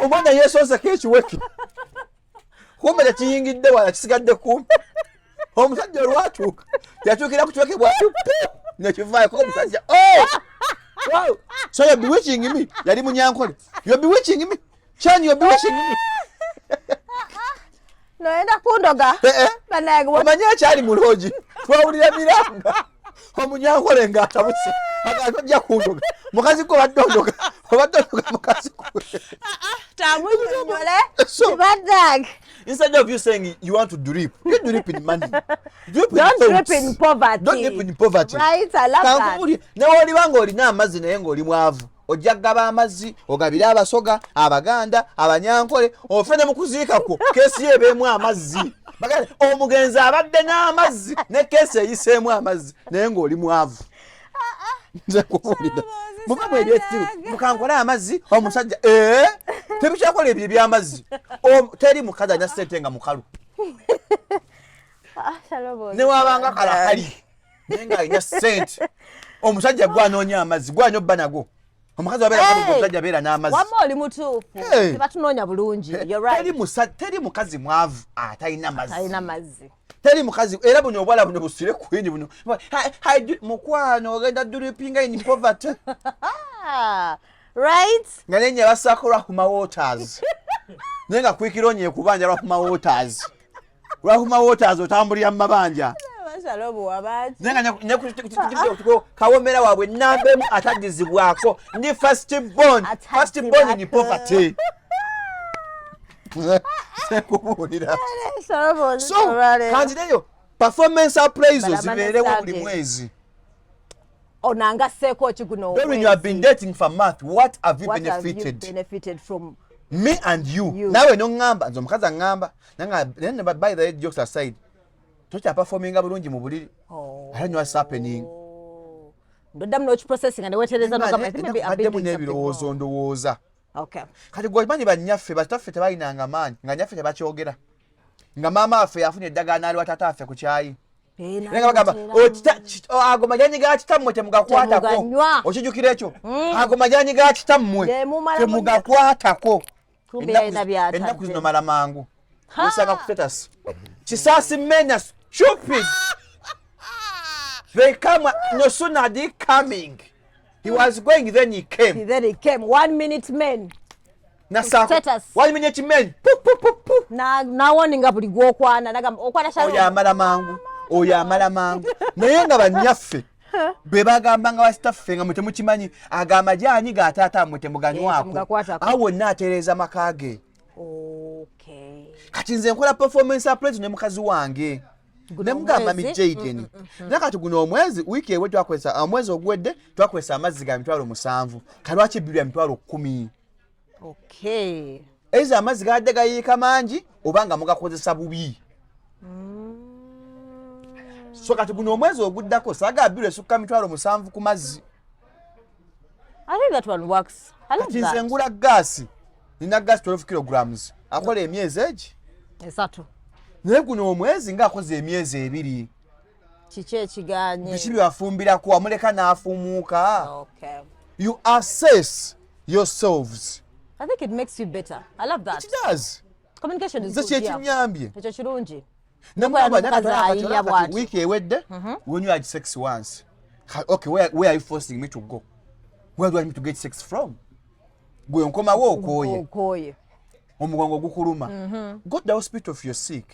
omwana yeesonseko ekiweke kumbe tekiyingidde wala kisigadde kumpi omusajja olwatuuka yatuukira ku kiweke bwati nekivaayo ko omusajja oh! Wow! So you're bewitching me. Yali munyankole. You're bewitching me. Chan, you're bewitching me. Noyenda kundoga. Eh, eh. Bannange, Omanyi ekyali mu loogi twawulira miranga omunyankole ng'atabuse agamba tojja kundoga mukazi gwe obadde ondoga obadde ondoga mukazi gwe. Tamunnyonnyole. So- Bannange. Instead of you saying you want to drip, you drip in money. Drip in Don't drip thoughts. in poverty. Don't drip in poverty. Right, I love that. Kankubuulire, ne w'oliba ng'olina amazzi naye ng'oli mwavu ojja kugaba amazzi ogabire abasoga abaganda abanyankole ofe ne mu kuziika kwo keesi yo ebeemu amazzi. Baganda, omugenzi abadde n'amazzi ne keesi eyiseemu amazzi naye ng'oli mwavu. Nze nkubuulira. Muva mu ebyekisiru mukankole amazzi omusajja ee tebikyakola ebyo ebyamazzi. Teri mukazi alina ssente nga mukalu. Ah, Shalom. Ne wabanga kalahali naye ng'alina ssente omusajja gwe anoonya amazzi gwe anywa obba nago. Omukazi wabeera omusajja abeera n'amazzi. Wamma oli mutuufu. Tebatunoonya bulungi. Teri mukazi mwavu atalina mazzi. Alina mazzi. Teri mukazi era buno obwala buno busire queen buno. Mukwano ogenda dripping in poverty. Right? Nga nenye basaako Rahuma Waters. Naye nga kwikira onye kubanja Rahuma Waters. Rahuma Waters otambulira mu mabanja. Kawomera waabwe namba emu ataddizibwako ndi first born, first born in poverty. Sekubuulira. So kanzireyo performance appraisal zibeerewo buli mwezi. Onangaseeko ki guno? During you have been dating for month, what have you What have you benefited? Benefited from me and you. You. Nawe noŋŋamba nze omukazi aŋŋamba nanga, by the way, jokes aside, tokyaperforminga bulungi mu buliri. I don't know what's happening. Ndoddamu n'okiprocessinga ne weetereza n'ogamba, I think maybe I've been Baddemu doing something n'ebirowoozo wrong. Ndowooza. Kati gwe okimanyi bannyaffe, bataffe tebalinanga maanyi, nga nnyaffe tebakyogera, nga maama waffe yafunye eddagala n'aliwa taata waffe ku kyayi. Naye nga bagamba, "Ago majani ga kitammwe, temugakwatako." Temuganywa. Okijjukira ekyo? Ago majani ga kitammwe, Temumala. Temugakwatako. Kumbe yalina by'atadde. Ennaku zino mala mangu osanga ku status Kisaasi men are stupid. They come, no sooner they coming, he was going, then he came. Then he came. 1 minute men. Nasako Status. 1 minute men. Pu, pu, pu, pu. Na nawoninga buli gwokwana nagamba okwana Oyo Shalom. Amala mangu, oyo amala mangu, naye nga bannyaffe bwe bagamba nga basitaffe nga mwe temukimanyi, ago amajaani ga taata mmwe temuganywako. Temugakwatako. Awo wonna atereeza maka ge. Kati nze nkola performance appraisal ne mukazi wange. Guno Nemugamba, omwezi? Mijaden, naye kati guno omwezi, wiiki ewe twakozesa, omwezi oguwedde twakozesa amazzi ga 70,000. Kalwaki ebiru ya 10,000? Ezo amazzi gabadde gayiika mangi oba nga mugakozesa bubi. So kati guno omwezi oguddako saagala biru esukka 70,000 ku mazzi. I think that one works. I love Kati nze that. ngula gaasi, nina gaasi 12 kilograms akola emyezi egi 3. Naye guno omwezi ngaakoze emyezi 2. Kiki ekiganye? Biki byewafumbirako wamuleka n'afuumuuka? You assess yourselves. I think it makes you better. I love that. It does. Communication is Nze good. Yeah. kyekinyambye. Ekyo kirungi. Nemugamba, Omukazi ayiiya bw'ati. wiiki ewedde when you had sex once. Okay, where are you forcing me to go? Where do I need to get sex from? Gwe nkomawo okooye. Okooye. Omugongo gukuluma. Go to the hospital if you're sick,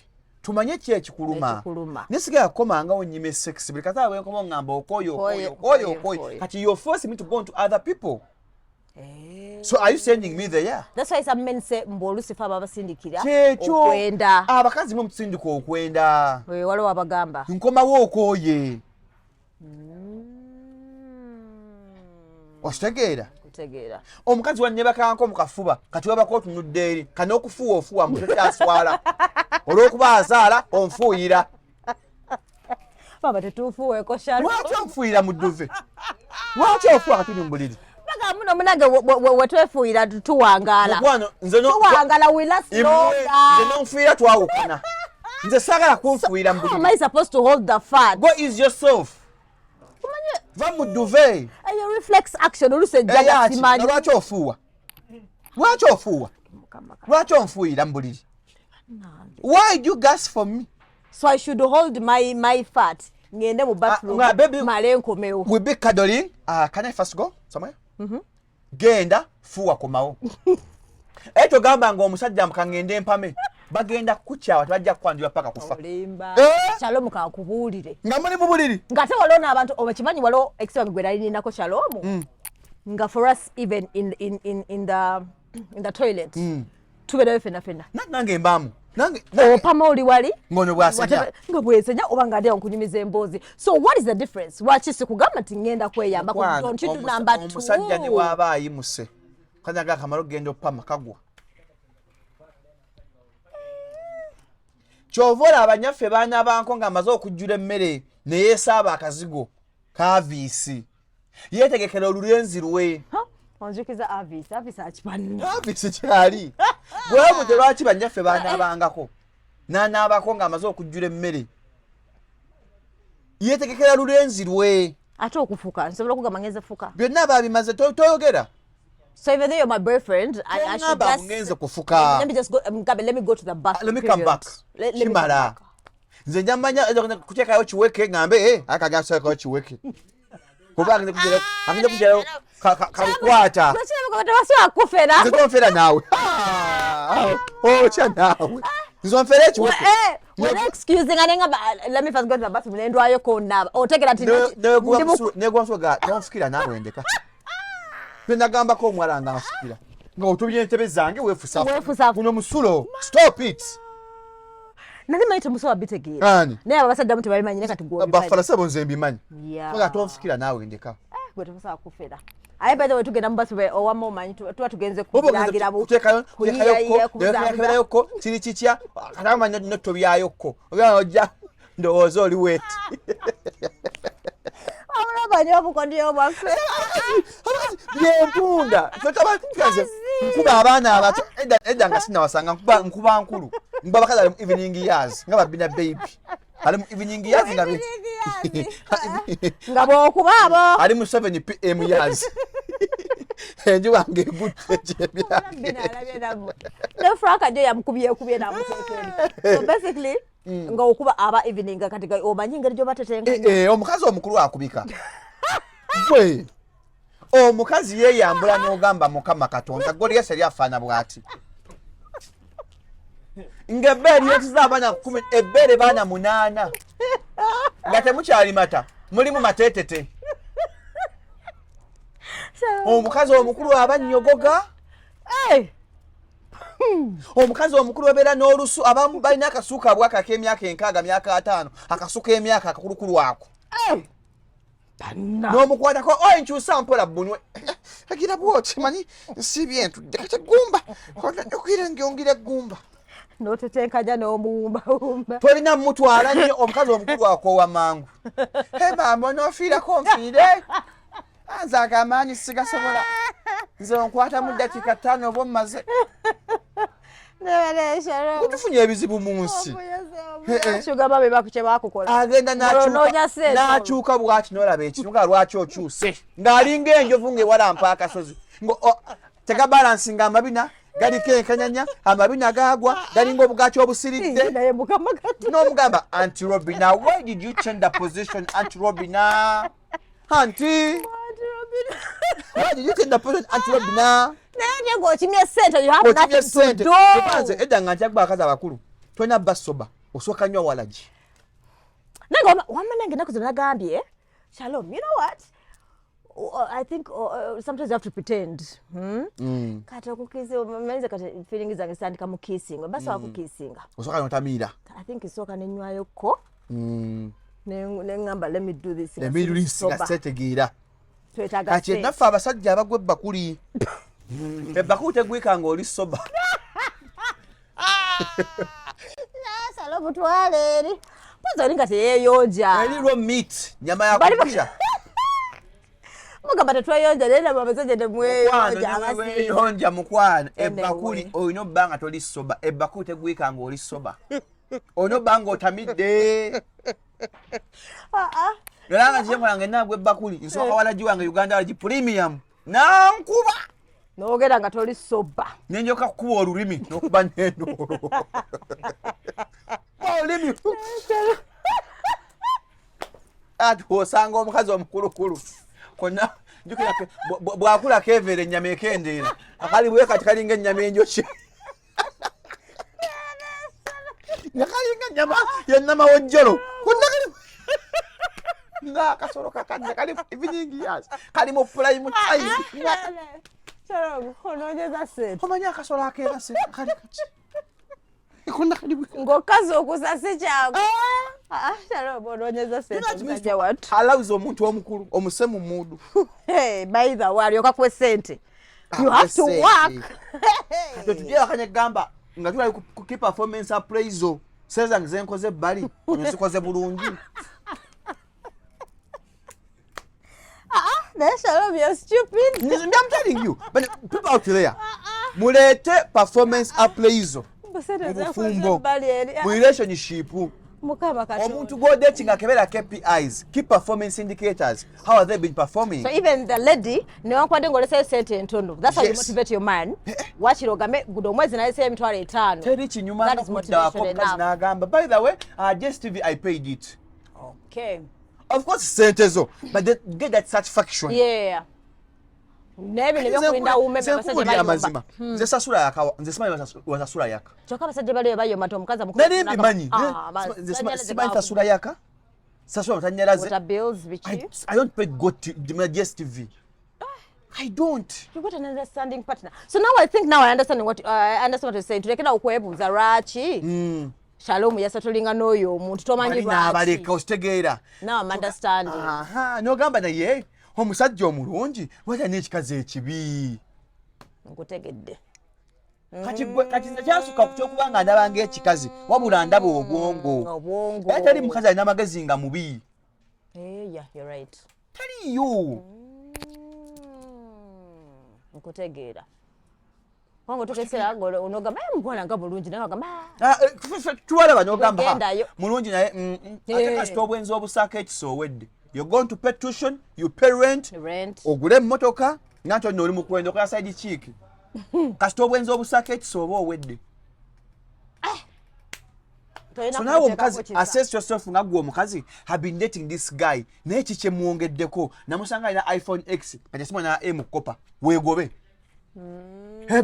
tumanye ki ekikuluma. Ekikuluma. Naye sigala kukomangawo nyima sex buli kaseera bwenkomawo ngamba okooye, okooye, Okooye, okooye, okooye, okooye. Okooye. Kati you're forcing me to go to other people, so are you sending me there? That's why some men say mbu oluusi fe ababasindikira Kyekyo. okwenda. Abakazi mwe mutusindika okwenda. Eh, waliwo abagamba. Nkomawo okooye, okitegeera? Kutegeera. Omukazi wannebakanko mu kafuba, kati wabako otunudde eri kano okufuuwa ofuuwa mutokyaswala olw'okuba azaala onfuuyira. Baba tetuufuweeko, Shalo. Lwaki onfuuyira mu duvet? Lwaki ofuuwa katuli mu buliri? Baga muno munange wetwefuuyira tuwangaala. Mukwano, nze Tuwangaala, we last Imwe, longer. nze nonfuuyira twawukana. Nze saagala kunfuuyira mu How am buliri. I supposed to hold the fat? Go ease yourself, va mu duvet. Eyo reflex action oluusi ejjaga. Eyaki? Simanyi. Lwaki ofuuwa? Lwaki ofuuwa? Lwaki onfuuyira mu buliri? Why do you gas for me? So I should hold my fat ngende mu bathroom Nga baby- male nkomewo. We be cuddling. Can I first go somewhere? Genda fuuwa, komawo. Ekyo gamba nga omusajja mukangende empame, bagenda kukukyawa, tebajja kukwanjula paka kufa. Olimba. Eh? Shalomu, kakubuulire. Nga muli mu buliri. Ng'ate waliwo n'abantu obakimanyi, waliwo ex wange gwe nali ninako, Shalomu, nga for us even in the toilet tubeerayo fenna fenna. Nange mbaamu nange Opama oli wali Ng'ono bw'asenya. Nga bwesenya oba nga ndi awo nkunyumiza emboozi. So what is the difference? Lwaki sikugamba nti ngenda kweyamba? Mukwano, Don't you do number two? Omusajja ne waaba ayimuse kanyaga akamala okugenda opama kagwa. Kyova olaba abanyaffe baana banko ng'amaze okujjula emmere ne yeesaaba akazigo kaviisi, yeetegekera olulenzi lwe. Huh? Onjukiza Avis. Avis akimanyi. Aviisi kyali bwebutyo. Lwaki banyaffe baanaabangako n'anaabako ng'amaze okujjula emmere, yeetegekera lulenzi lwe? Ate okufuka nsobola okugamba ngenze fuka. Byonna babimaze, toyogera. So even though you're my boyfriend, I should just ngenze kufuka. Let me just go, Gabe, let me go to the bathroom. Let me come back. Let me come Kimala. back. Nze nja mmanya kuteekayo kiweke ngambe eh, akagasaakayo kiweke kuba agenda kugerayo kalukwata. Tebasobola kufera. Nze tonfera naawe. Ah, otya naawe nze onfera ekiweke. Excusing nga nengamba, let me first go to the bathroom, nendwayo konaaba otegera nti Negwa tonfukira naawe, ndeka. Nze nagambako omuwala nga nfukira nga otubye entebe zange. Weefusa. Weefusa guno musulo, stop it. Nali manyi temusobola bitegeera. Ani? Naye abo abasajja mu tebabimanyi, naye kati gwe obimanyi. Bafala sebo, nze mbimanyi. Nga tonfukira naawe, ndeka. Gwe temusobola kufera. Aye by the way, tugenda mu bathroom owamu, omanyi tuba tugenze kulangira kuyiyayiya, kubuzaabuza. Kuteekayokko kiri kikya katamanyi notobyayokko ogamba ojja ndowooza oli weti. Wabula omanyi obukodyo bwaffe. Byempunda nkuba abaana abato. Edda nga sinawasanga, nkuba nkulu, nkuba bakazi ali mu evening years nga babina baby ali mu evening years nga nga bw'okuba abo ali mu 7 pm years, enjuba ng'egutte kyebyange. Bino alabye nammwe ne Frank jo yamukubyekubye namuteeka eri. So basically nga okuba aba evening kati omanyi engeri gyoba tetenkanya. Eh, eh, omukazi omukulu akubika gwe omukazi yeeyambula n'ogamba, Mukama Katonda, Goliyasi yali afaana bw'ati ng'ebbeere lyetiza abaana 10, ebbeere baana 8 nga temukyali mata, mulimu mateetete. Omukazi omukulu aba nnyogoga. Hey! Omukazi omukulu abeera n'olusu. Abamu balina akasuuka bwaka ak'emyaka 60, myaka 50, akasu k'emyaka akakulukulu ako. Hey! Banna. N'omukwatako oyo nkyusa mpola bunwe agira bwoti, manyi nsiibye ntudde kati eggumba okwira ngyongira eggumba. N'otetenkanya n'omuwumbawumba. Tolina mutwala nnyo. Omukazi omukulu akoowa mangu. He maama, onoofiirako nfiire, nze agamaanyi sigasobola, nze onkwata mu ddakiika 5 oba ommaze. Tufunye ebizibu mu nsi. Sugar babe bakukye bakukola. Agenda Olonoonya ssente. N'akyuka bwati n'olaba ekintu nga lwaki okyuse ng'alinga enjovu ng'ewalampa akasozi tegabalansinga amabina galiko enkanyanya, amabina gaagwa galinga obugaati obusiridde. Naye Mukama kati. N'omugamba, "Aunty Robina, why did you change the position? Aunty Robina, aunty, why did you change the position, Aunty Robina?" Naye nye ng'okimye ssente, you have Okimye nothing to ssente. do. Nze edda nga ntyagba abakazi abakulu, tolina basoba osooka nywa walagi. Nange wamma nange ennaku zino nagambye, Shalom, you know what? I think sometimes you have to pretend. Hmm? Kati okukissinga, manyize kati feeling zange zitandika mu kissing. Basobola kukissinga. Osooka notamiira. I think nsooka nenywayokko ne ŋŋamba, let me do this nga emiruisi siri nga sober. setegeera. Twetaaga Kati ssente. naffe abasajja abagwa ebbakuli, ebbakuli tegwika nga oli sober. Nasala omutwale eri. Mpozi oli nga teyeeyonja. Eri raw meat, nyama Bali yakuca. Mugamba tetweyonja, naye nabo abasajja temweyonja abasinga. Weyonja mukwano. Anyway. Ebbakuli olina obba nga toli sober. Ebbakuli tegwika nga oli sober, olina obba nga otamidde. Ah, ah. Era nga nkiye nga enagwa ebbakuli, nsooka walagi wange Uganda walagi premium nankuba. N'ogenda nga toli sober. Nenjoka kukuba olulimi nokuba nenoolo olulimi ati osanga omukazi omukulukulu konna jukira bwakula keveera ennyama ekendeera, akali bwe kati kalinga ennyama enjokye nga kalinga ennyama yennamawojjolo konna kali ngaakasolo kakadde kali evening years, kali mu prime time. Shalom, onoonyeza ssente. Omanyi akasolo akeerase kali kati konna kali Ng'okazi okusa si kyangu. Ah, Shalom, onoonyeza ssente musajja wattu. Alawuza omuntu omukulu omuse mu muudu. Hey, by the way, alyoka kuwa ssente. You have to Akuwe work. Tetujja wakanya gamba nga tuli ku key performance appraisal, sente zange zenkoze ebbali ono zikoze bulungi. Naye Shalom, you're stupid. I'm telling you, but people out there, muleete performance appraisal Sente mu zenkoze bufumbo, ebbali eri. mu relationship. Mukama Katonda. Omuntu gw'odating akebera KPIs, key performance indicators. How are they been performing? So even the lady, newankubadde ng'oleseyo sente entono, that's how you motivate your man. Wakiri ogambe guno omwezi naleseyo 500,000. Teri kinyuma That is n'okuddawako motivation omukazi enough. n'agamba, by the way, DSTV, I paid it. Of course sente zo, but they get that satisfaction. Yeah. Naye bino Nze ebyokulinda wume nze abasajja nkubuulira bayomba. amazima, nze sasula yaka, nze simanyi wasasula yaka. Kyokka abasajja baliyo bayomba nti omukazi amukulu Nali mbimanyi. Ah, Nze simanyi sasula yaka, sasula masannyalaze. Water bills, biki? I don't pay GoTV. I don't. You got an understanding partner. So now I think now I understand what you're saying. Tulekera okwebuuza lwaki Shalom yasatolinga n'oyo omuntu, tomanyi Bali lwaki. n'abaleka, okitegeera? Now I'm understanding. Aha, n'ogamba, naye omusajja omulungi lwaki alina ekikazi ekibi? Nkutegedde. Kati kati nze kyasukka ku kyokuba nga ndaba ng'ekikazi, wabula ndaba obwongo. Obwongo. Era tali mukazi alina amagezi nga mubi. Eh, yeah, you're right. Taliyo. Nkutegeera. Kubanga otuuka nga onogamba, "Eh, mukwala nga bulungi," naye ogamba, "Ah." Ah, eh, tubalaba n'ogamba, "Ha, Ogendayo. mulungi," naye Ate kasita obwenzi obusaako ekisa, owedde. You're going to pay tuition, you pay rent, Rent. ogule emmotoka nga nti olina oli mu kwenda okola side chick. Kasita obwenzi obusaako ekisa, oba owedde. Tolina So naawe kuteekako omukazi, kisa. assess yourself nga gwe omukazi. Have been dating this guy, naye ki kyemwongeddeko? Namusanga alina iPhone X, kati esimu na M kopa, weegobe.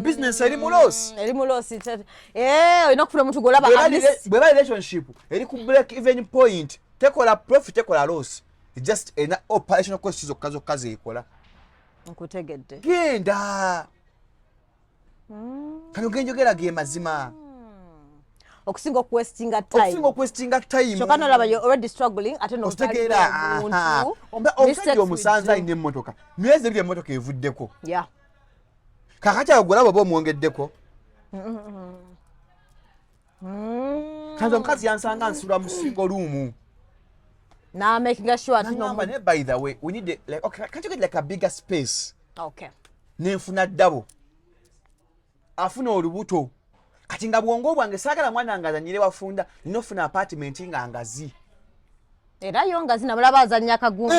Business eri mu loss. Eri mu loss. Eh, olina okufuna omuntu gw'olaba at least- Bweba relationship eri ku break even point, tekola profit, tekola loss, just erina operational cost zokka zokka zeekola. Nkutegedde. Genda kano genjogera ge mazima. Okusinga okuwastinga time. Okusinga okuwastinga time. Kyokka nolaba you're already struggling, ate Okitegeera? n'ozaalira omuntu. Omusajja omusanze alina emmotoka, myezi 2 emmotoka evuddeko. Kakati awo gwolaba oba omwongeddeko. Kanti omukazi yansanga nsula mu single room. Na making sure ati Nangamba, naye by the way, we need like, okay, can't you get like a bigger space? Nenfuna ddabo, afuna olubuto. Kati nga bwongo bwange saagala mwana nga azanyire wafunda, nina ofuna apartment nga ngazi. Era yo ngazi, namulaba azannya akagundi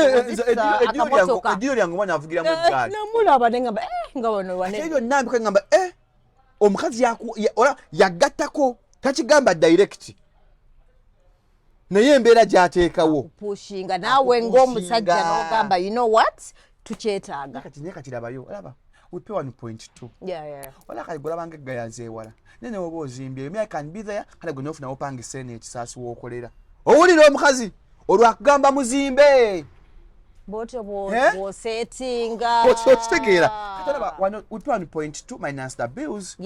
akamotoka. Eddiiro lyange omwana avugiramu eggaali. Namulaba nengamba, eh, nga wano Ate wane. ebyo nambika ngamba, eh, omukazi ola yagattako, takigamba direct, naye embeera gy'ateekawo. Pushinga naawe ng'omusajja Akupushinga. n'ogamba, you know what, tukyetaaga. Kati naye kati labayo, olaba we pay 1.2. Wala kati golabanga eggayaza ewala, naye newoba ozimbyeyo, me I can be there. Kale gwe nofuna wopangisa eno ekisaasi wookolera, owulira omukazi olwakugamba muzimbe. Bwotyo Eh? bw'osetinga. Okitegeera? Kati olaba wano we pay 1.2 minus the bills.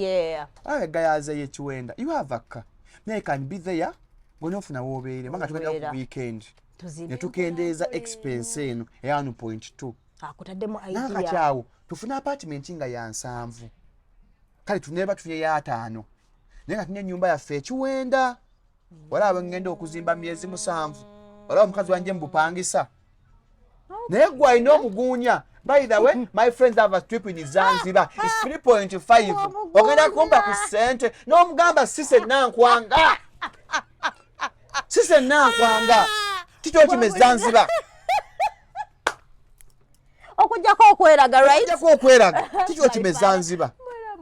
Awo eggayaza y'ekiwenda, you have a car, me I can be there, gwe nofuna woobeere banga tugenda Wobeera. ku weekend. Tuzimbe. Ne tukendeeza expense eno eya 1.2. Akutaddemu Nakati idea. awo tufune apartment nga ya 70, kale tuneba tufunye ya 50, naye nga tulina ennyumba yaffe ekiwenda. Olaba ngenda okuzimba myezi 7, olaba omukazi wanje mubupangisa, naye gwe alina omuguunya. By the way, my friends have a trip in Zanzibar, it's 3.5, ogenda kumpa ku ssente n'omugamba sise nankwanga, sise nankwanga kikyokima e Zanzibar. Okujjako okweraga, right? Okujjako okweraga, kikyokima e Zanzibar.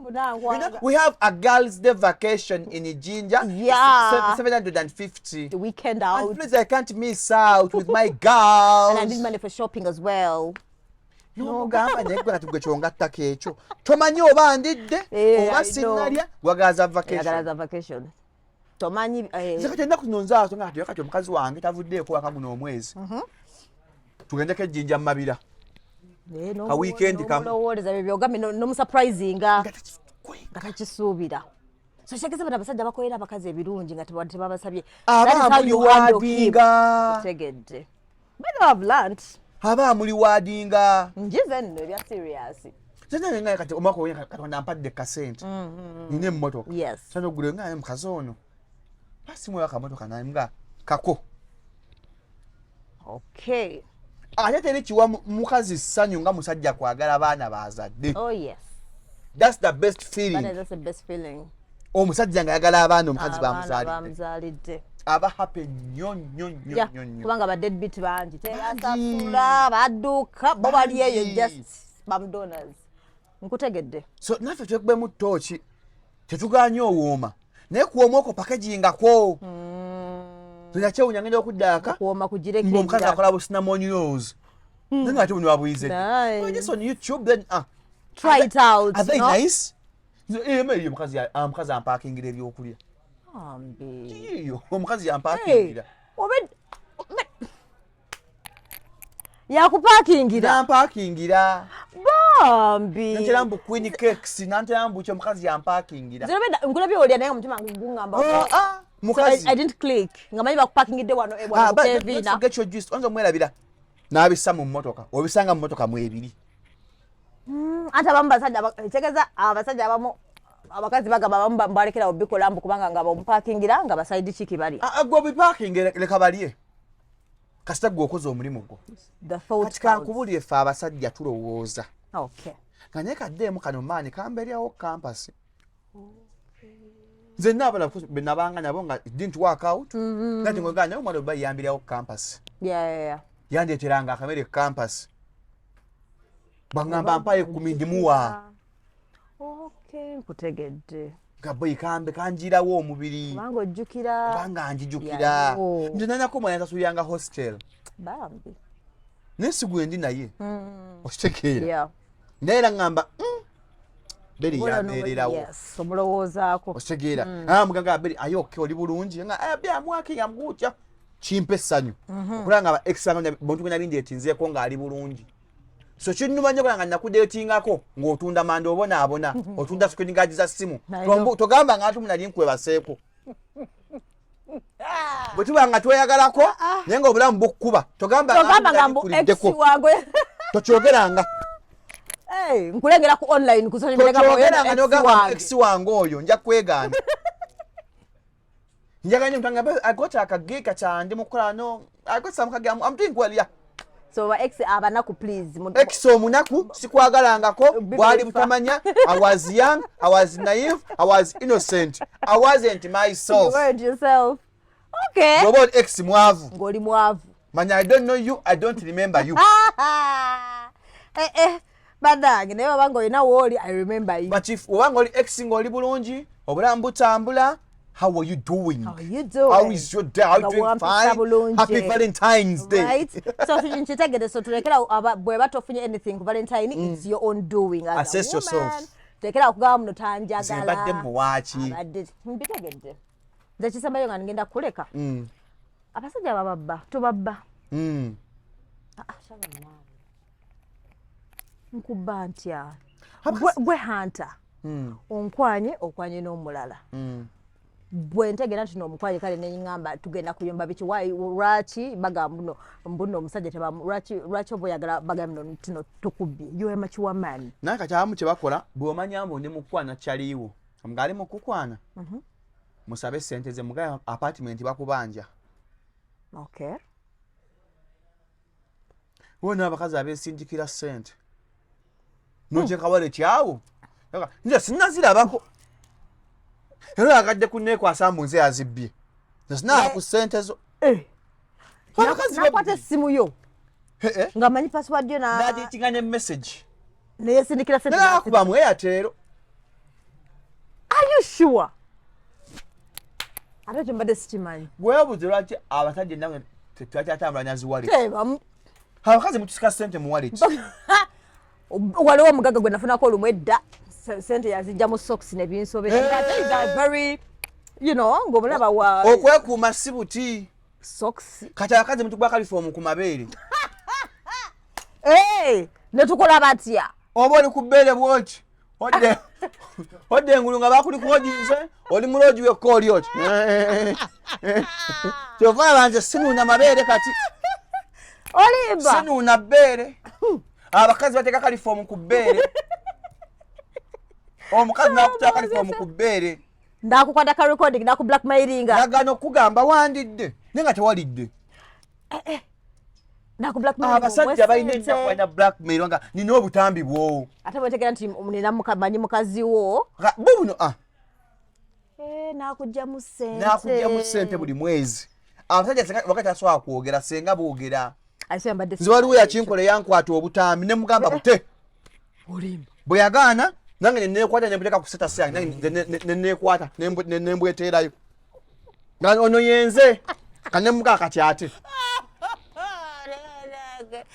You know, we have a girls' day vacation in Jinja. 750. The weekend And out. please, I can't miss out with my girls. And I need money for shopping as well. N'omugamba, naye gwe kati gwe kyongattako ekyo tomanyi oba ndidde Eh, oba I know. sinnalya, wagaza vacation. Eyagala za vacation, tomanyi eh, Nze kati ennaku zino nzaaso nga kati omukazi wange tavuddeeko waka guno omwezi, tugendeko ejjinja mu mabira. Eh, Ka weekend kamu. n'omulowooleza bye byogambye, n'omusurprisinga Nga takikweka. Nga takisuubira. So kitegeeza bano abasajja bakolera abakazi ebirungi nga tebabasabye. Aba That is how you handle him. amuliwadinga. Otegedde. By the way, I've learnt. Aba amuliwadinga. Njize nno ebya serious. Nga kati omwaka ogwo Katonda ampadde kasente, nina emmotoka. Sana ogule nga mukazi ono basimuwa akamotoka naye nga kako. Ate teri kiwa mukazi ssanyu nga musajja kwagala baana bazadde. Oh yes. That's the best That feeling. is, that's the best feeling. Omusajja nga ayagala abaana omukazi Abaana bamuzaalidde. bamuzaalidde. Aba happy nnyo nnyo nnyo nnyo nnyo. Kubanga ba deadbeat bangi, tebasasula, badduka, bo bali eyo just bamdonors. Nkutegedde. So naffe twekubemu tooki, tetuganye owooma, naye kuwooma okwo pakagingakwo. Nakyewunya ngenda okuddaaka Kuwooma kugireko ng'omukazi endala. akola bu cinnamon rolls, naye nga ate buno babuyize. Nice. Just on YouTube then, ah, Try it out. Are they No? nice? Emmere omukazi omukazi ampakingira ebyokulya. Bambi. Yiyo, omukazi yampakingira. Yakupakingira? Nampakingira. Bambi. Nantera mbu queen cakes, nantera mbu ki, omukazi yampakingira. Nze nkulabye olya, naye omutima guŋŋamba. Ah, ah, So mukazi. I didn't click nga manyi bakupakingidde wano Ah, wano but ku don't Kevina. forget your juice. Oyinza omwerabira n'abissa mu mmotoka, obisanga mu mmotoka mwebiri. Anti abamu basajja kitegeeza abasajja abamu, abakazi bagamba abamu balekera obikola mbu kubanga nga bamupakingira nga ba side chick bali. Ah, ah, gwe obipakinga, leka balye, kasita gwe okoze omulimu gwo. The thought Kati counts. Kankubulire, ffe abasajja tulowooza nga naye kaddeemu kano maanyi kambeeryawo campus. Nze naabala be nabanga nabo nga it didn't work out, nati ngwegana naye omwana oba yambiryawo campus, yandeeteranga akamere campus, bwaŋŋamba mpayo 10 ndimuwa. Okay, nkutegedde. Nga boyi kambe kanjirawo omubiri. Kubanga ojjukira. Kubanga njijukira. Yaliwo. Nze nanako omwana yansasuliranga hostel. Bambi. Naye si gwe ndi naye, okitegeera? Yeah. Naye era ŋŋamba, beri Bolo yambeererawo. Yes, omulowoozaako. Okitegeera? Ah, muganga beri ayoke oli bulungi nga, "Ah, bya mwaki yamguutya," kimpa essanyu okulaba nga ba ex bange, muntu gwe nali ndeetinzeeko ng'ali bulungi. So kinnuma nnyo okulaba nga nakudeetingako ng'otunda manda, obonaabona, otunda screen guard za ssimu. I know. Togamba nga atumu nali nkwebaseeko. Bwe tuba nga tweyagalako naye ng'obulamu bukkuba, togamba Togamba nga nali mbu ex nkuliddeko. wange. Tokyogeranga. Hey, nkulengera ku online, ku social media nga Tokyogeranga. ex Nogamba wange. Ex wange oyo nja kwegaana. Njagala nnyo mutanga, I got akagiika kyandi mukukola, no, I got some kagi, I'm doing well, yeah. So ba ex abanaku, please. Ex omunaku sikwagalangako. Bibi Bwali bifa. butamanya. I was young, I was naive, I was innocent, I wasn't You myself. weren't yourself. Okay. Bw'oba oli ex mwavu, Ng'oli mwavu. Manya I don't know you, I don't remember you. Eh, eh, bannange, naye baba ng'olina wooli, I remember you. But if obanga oli ex ng'oli bulungi, obulamu butambula, how are you doing? How are you doing? How is your day? How Nga you doing? wampisa Fine. bulungi. Happy Valentine's Day. Right, so nkitegedde. So tulekera bweba tofunye anything ku Valentine, it's your own doing as Assess a woman. yourself. Tulekera okugamba muno Nze tanjagala. mbadde muwaaki. Abadde mbitegedde. Nze kisembayo nga ngenda kuleka, abasajja bababba, tubabba. Ah, ah, shaba naawe. Nkubba ntya? Gwe hunter, onkwanye, okwanye n'omulala. Bwe ntegeera nti noomukwanye, kale neŋŋamba tugenda kuyomba biki. Lwaki bagamba mbuno mbuno omusajja tebamu, lwaki oba oyagala bagamba mbuno tino tukubbye? You are mature man. Naye kati abamu kye bakola, bw'omanya mbu ndi mukukwana kyaliiwo ng'ali mukukwana, musabe sente ze, mugaye apartment bakubanja. Wona abakazi abeesindikira sente noteeka wallet awo, nze sinnazirabako, era oyagadde kunneekwasa mbu nze yazibbye. Nze sinaba ku sente zo. Abakazi Nakwata essimu yo Eh, eh. nga manyi password yo na N'agikinga ne message. Neyesindikira sente. Nanakuba mu Airtel. Are you sure? Ate ekyo mbadde sikimanyi. Gwebuze lwaki abasajja ennaku tetukyatambula nazi wallet. Tebamu. Abakazi mutusika sente mu wallet. Waliwo omugagga gwe nafunako olumu edda, sente yazijja mu socks nebinsobera. Ate is a very, you know, ng'omulaba wa Okwekuuma si buti. Socks. Kati abakazi mutukuba kalifoomu ku mabeere. Hey, ne tukola batya? Oba oli ku bbeere bwoti, odde engulu nga bakuliko oginze, oli muloogi wekka, oli oti. Kyova aba nze sinuuna mabeere kati. Olimba. Sinuuna bbeere. Abakazi bateeka kalifoomu ku bbeere, omukazi nakuteeka kalifoomu ku bbeere. Ndakukwata ka recording, naku blackmailinga. Nagaana okugamba wandidde naye nga tewalidde. Naku blackmailinga. Abasajja balina ennaku, balina blackmail nga nina obutambi bwowo. Ate bwetegera nti nina manyi mukazi wo. Bubuno, ah. Eh, n'akugyamu ssente. N'akugyamu ssente buli mwezi. Abasajja senga wakati asobola kwogera, senga boogera. Ase yambadde. Nze waliwo yakinkola, eyankwata obutambi ne mugamba bute. Olimba. Bwe yagaana, nange neneekwata, nembuteeka ku status yange, nange neneekwata nembweteerayo nga ono yenze kanemugaa. Kati ate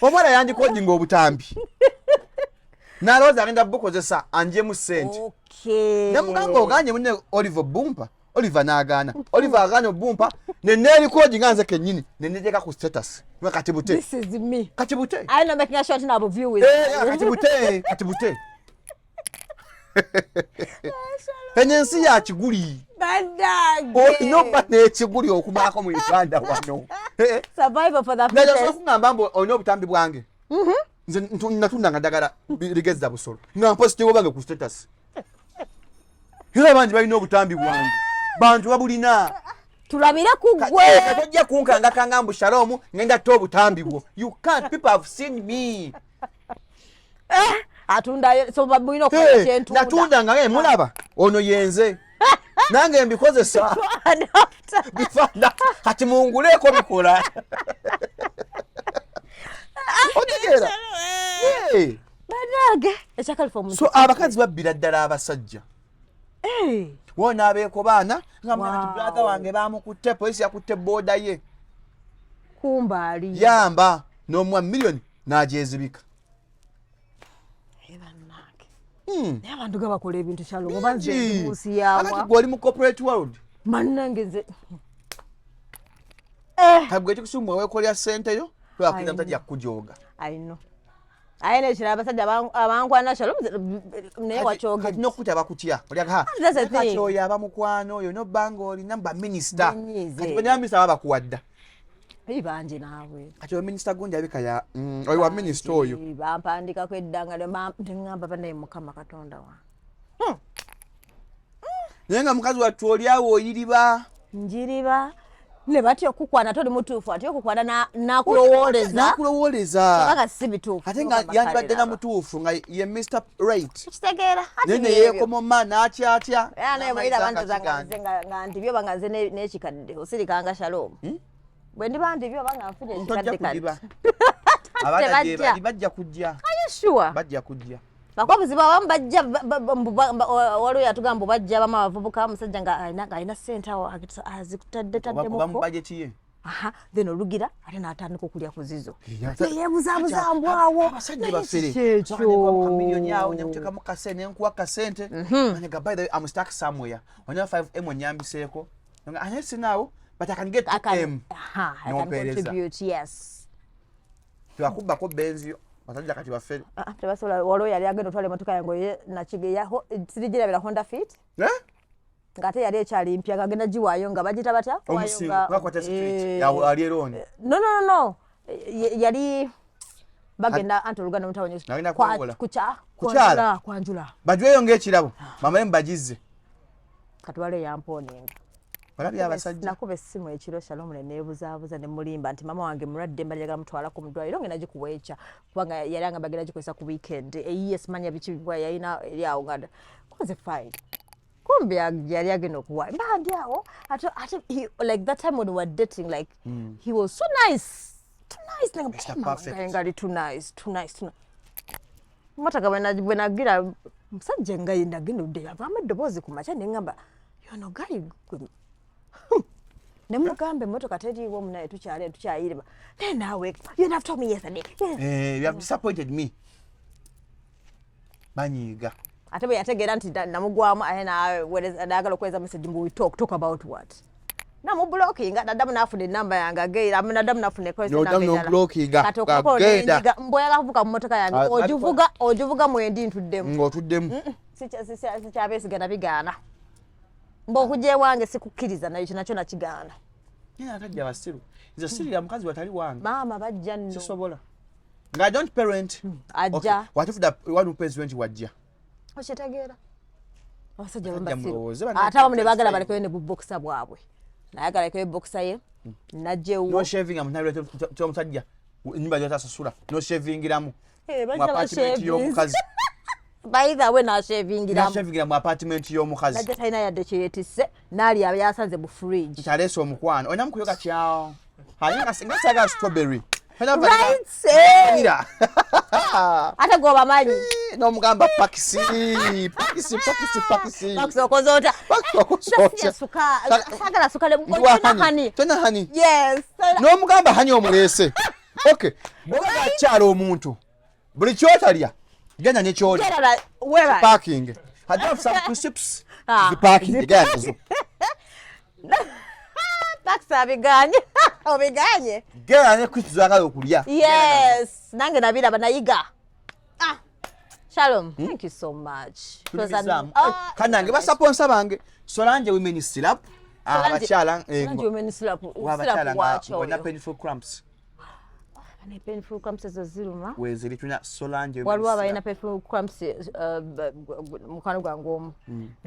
omuwala yandikodinga obutambi nalowooza agenda bukozesa anjemu ssente. Nemugamba oganye mune Oliver bumpa, Oliver n'agaana, Oliver agaana obumpa, neneerikodi nga nze kennyini neneteeka ku status. Nga kati bute. This is me. Kati bute. I know making sure nabo view is. Eh, kati bute, kati bute. Eno ensi ya kiguli. Bandange. Olina okuba n'ekiguli okumaako mu Uganda wano. Eh, Survival for the naye osobola fittest. Kuŋŋamba mbu olina obutambi bwange. Nze natundanga ddagala ligezza busolo nga mpositinga obwange ku status, era bangi balina obutambi bwange, bantu babulina. Tulabire ku gwe. Tojja kunkangakanga mbu Shalom ngenda tta obutambi bwo. You can't. People have seen me. Atundayo, so mulina okukola Hey, kyentunda. Natunda nga ye mulaba ono yenze, nange mbikozesa. And after. Bifaana kati munguleeko, bikola, otegeera? Hey. Banange, ekyakalifa omuntu. So abakazi babbira ddala abasajja. Wona abeeko baana nga brother wange bamukutte, polisi yakutte booda ye. Kumbaali. Yamba n'omuwa miliyoni n'agyezibika. Eh, bannange, naye abantu ga bakola ebintu kyalo, oba nze Bingi. ndi munsi yawa? Akati gwe oli mu corporate world. Bannange, nze Kagwe ekikusumba weekolera ssente yo, twakuyita I musajja kukujooga. I know, aye nekirala abasajja abankwana kyalo naye wakyogedde. Kati n'okutya bakutya. That's the Kati thing. oyo aba mukwano, oyo nobbanga olina baminisita. Benyiize. Kati baminisita baba bakuwadda. Eyi, bangi naawe. Kati oyo minisita gundi abika ya oyo wa minisita oyo. Bampandikako eddanga, neŋŋamba banaye Mukama Katonda wange. Naye nga mukazi wattu oli awo oyiriba. Njiriba ne batya okukwana, toli mutuufu, atya okukwana nakulowooleza. Nakulowooleza. Kubanga si bituufu. Ate nga yandibadde na mutuufu nga ye Mr Right. Kitegeera. Naye neyeekomoma n'akyatya. Naye bweyira abantu nga nze nga ndibyo oba nga nze n'ekikadde osirikanga Shalom, bwe ndiba ndibyo oba nga nfunye Tojja ekikadde kudiba. kati. Abaana gye Tebajja. bali bajja kujja. Sure. Bajja kujja. Bakuba buzibu, abamu bajja waliwo yatugamba mbu bajja abamu abavubuka, omusajja nga alina ssente awo azikutadde Oba mu taddemukko. bajeti ye. Aha, then olugira ate n'atandika okulya ku zizo, Yeebuzaabuza. yeebuzaabuza mbwawo. Abasajja bafere. Kyekyo. Kamiliyoni awo nekuteekamu kasente, nenkuwa kasente. Nega, by the way, I'm stuck somewhere, onywa 5M onyambiseeko. Nga, anaye sinaawo, but I can get 2M. Aha, I can N'ompeereza. contribute, yes. Tebakubbako benzi yo, basajja kati bafere. Ah, tebasobola. Waliwo yali agenda otwala emotoka yange oye nakigeya sirigirabira Honda Fit, Eh? ng'ate yali ekyali mpya, ng'agenda giwaayo nga bagita batya? Waayo Omusingo gakwata street. Yawo ali eroni. No, no, no, no. Yali bagenda anti oluganda mutawanyo. Nagenda kwewola. Kucha. Kukyala? Kwanjula, kwanjula. Bajweyo ng'ekirabo, bamale mubagizze. Katwale yamponinga. Olabye abasajja. Nakuba essimu ekiro, Shalom, ne neebuzaabuza ne mulimba nti mama wange mulwadde, mbadde njagala mutwalako mu ddwaliro, ngenda gikuwa ekya, kubanga yali angamba agenda gikozesa ku weekend eyiye, simanya biki bwa yalina eri awo, nga koze fine, kumbe yali agenda okuwa mba ndi awo. Ate like that time when we were dating, like he was so nice, too nice. Like, Mr. mama Perfect. wange ngali too nice, too nice, too nice. Motoka bwe nagira musajja nga ye nagenda odde yavaamu eddoboozi ku makya, neŋŋamba yono gali ne mugamba emmotoka teriiwo munaye, tukyale tukyayiriba, naye naawe you have told me yesterday. Eh, you have disappointed me, banyiiga. Ate bwe yategeera nti namugwamu, ate nayagala okuweereza message mbu we talk. Talk about what? Namublockinga, naddamu nafuna enamba yange ageira, naddamu nafuna N'oddamu n'oblockinga, agenda. Mbweyagala kuvuga mu motoka yange. Ah, Ogivuga, ogivuga mwendi ntuddemu. Ng'otuddemu. Sikyabeesiga, nabigaana mba okujja ewange sikukkiriza, nayo nakyo nakigaana. Naye abasajja basiru, nze sirira mukazi watali wange. Maama bajja nno. Sisobola nga I don't parent. Ajja. Watufuda wanu president wajja. Okitegeera, abasajja Abasajja bambasiru. mulowooze, Ate abamu ne baagala balekeyo ne bubokisa bwabwe, nayagala alekeyo bokisa ye najja ewuwo. No shaving amunabira omusajja enyumba gyotasasula, no shavingiramu Eh, mu bajja apartment bashavinze. y'omukazi. By the way, nashavingiramu. Nashavingira mu apartment y'omukazi. Najja talina yadde kyeyetisse, n'alya byasanze mu fridge. Nti aleese omukwano, olina mukuyoga kyawo ani nga saagala strawberry. Right, Vanilla. Ate gwobamanyi. N'omugamba pakisi pakisi pakisi pakisi. Pakisi okoze otya? Pakisi okoze otya? Saagala sukali. Nti honey. Tolina honey? Yes. N'omugamba honey omuleese. Okay, bw'oba akyala omuntu, buli kyotalya genda nekyolya. Gerala, webale. Parking. I do have some crisps. Ah. The parking genda nazo. Pakisi abiganye, obiganye. Genda ne crisps zoyagala okulya. Yes, nange nabiraba, nayiga. Ah, Shalom, thank you so much. It was an- Tulibizaamu. Ah, Kanange, basponsor bange, Solange Women Syrup. Abakyala Solange Women Syrup, abakyala syrup waaki nga olina oyo? painful cramps. Ne painful cramps ezo ziruma. Weziri, tulina Solange Women Waliwo abalina Syrup. painful cramps, mukwano gwange omu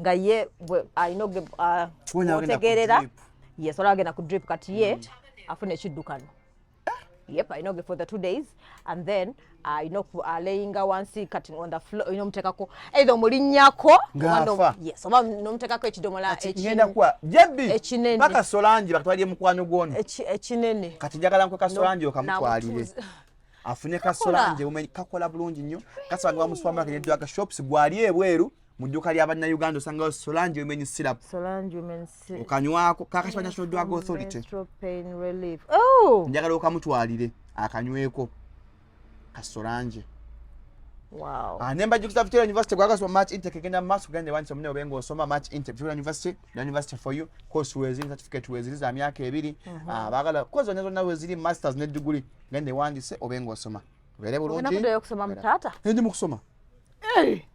nga ye alina Wona agenda ku otegeerera. drip. Yes, waliwo agenda ku drip, kati ye afuna ekiddukano. Yep, alina oge for the 2 days and then alina alayinga wansi kati on the floor, olina omuteekako either omulinnyako oba Ng'afa. Yes, oba n'omuteekako ekidomola Ngenda kuwa jebbi ekinene. Paka Solange bakatwalire mukwano gwono. Ekinene. Kati njagala nkwe ka Solange okamutwalire. Afune ka Solange Women, kakola bulungi nnyo, kasangibwa mu supermarket ne drug shops. Gwali ebweru mu dduuka ly'abannayuganda osangayo Solange Women Syrup. Solange Women Syrup. Okanywako, kakasiba National Drug Authority. Menstrual pain relief. Oh! Njagala okamutwalire akanyweko ka Solange. Wow. Ah, nemba jjukiza Victoria University gwagasoma, March intake egenda mu maaso. Kugenda ewandisa munne obe ng'osoma March intake, Victoria University, the university for you. Course weziri, certificate weziri za myaka 2. Ah, baagala course zonna zonna weziri, masters ne degree. Genda ewandise obe ng'osoma, obeere Ogenda bulungi. kuddayo okusoma mu taata? Ndi mu kusoma.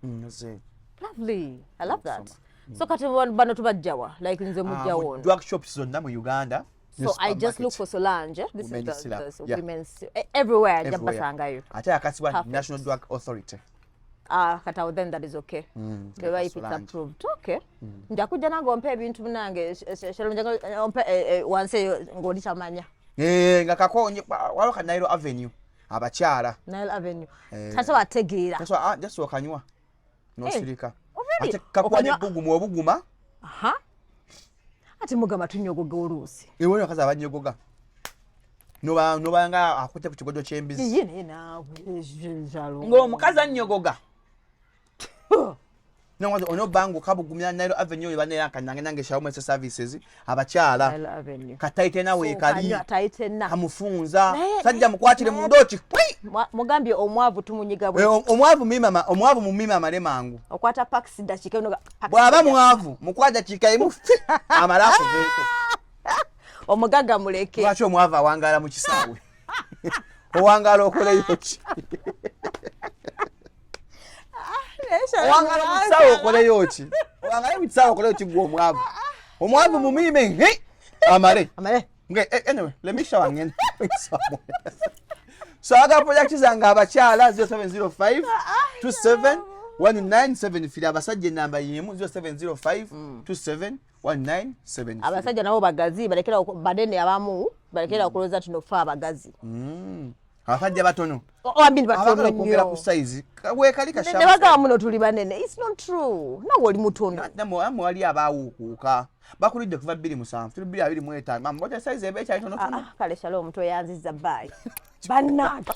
Nze. Lovely. I love that. So kati bano tubajjawa? Like nze Ah, mujjawo mu ono. drug shops zonna mu Uganda ne So I just look supermarket. for Solange. Eh? This is Women's the, syrup. the Yeah. women's everywhere. Nja Everywhere. basangayo. Ate akasibwa Perfect. National Drug Authority. Ah, kati awo then that is okay. Bweba if it's Solange. approved. Okay. Nja kujja nange ompe ebintu munange. Shalom, njagala ompe wansi eyo ng'oli tamanya. Eh, nga kakonye waliwo ka Nile Avenue abakyala. Nile Avenue. Eh. Tasobola ategeera. Just okanywa nosirika. Oh, really? Ate kakuwa Okanywa- nebbugumu obuguma. Aha. Ate mugamba tunyogoga oluusi. Ewe abakazi abanyogoga nobanga akutte ku kigodo ky'embizi. Ye naye naawe Shalom. Ng'omukazi annyogoga onobanga okabugumya Nile Avenue oyo baneera kanange nange Shalom Services abakyala. Nile Avenue. Kataitena weekali. Okanywa tayitena. Kamufunza. Sajja mukwatire naye- munda oti pwi. Mugambye omwavu tumunyiga bwe. Eh, omwavu mimama, omwavu mumima amale mangu. Okwata pakisi dakiika eno Bw'aba mwavu mukwata dakiika emu fi, amale akuveeko. Omugagga muleke. Lwaki omwavu awangaala mu kisaawe? Owangaala okoleyo ki? Owangaala mu kisaawe okoleyo ki? Owangaale mu kisaawe okoleyo ki gwe omwavu? Omwavu mumiime nhi amale. Amale. Anyway, let me show ngende. So aga project zange abakyala 0705 27 1973, abasajja enamba yemu 0705 27 1973. Abasajja nabo bagazi, balekera banene abamu balekera okulowooza nti nofe abagazi. Abasajja batono Ababiri batono abagala okwongera ku nnyo. size weekali. Ne bagamba muno tuli banene. It's not true, nawe oli mutono. Namwe wali abaawukuuka bakulidde kuva 27, tuli 2025, mama, size eba ekyali tonotono. Ah, ah, kale Shalom, toyanziza, bye bannange.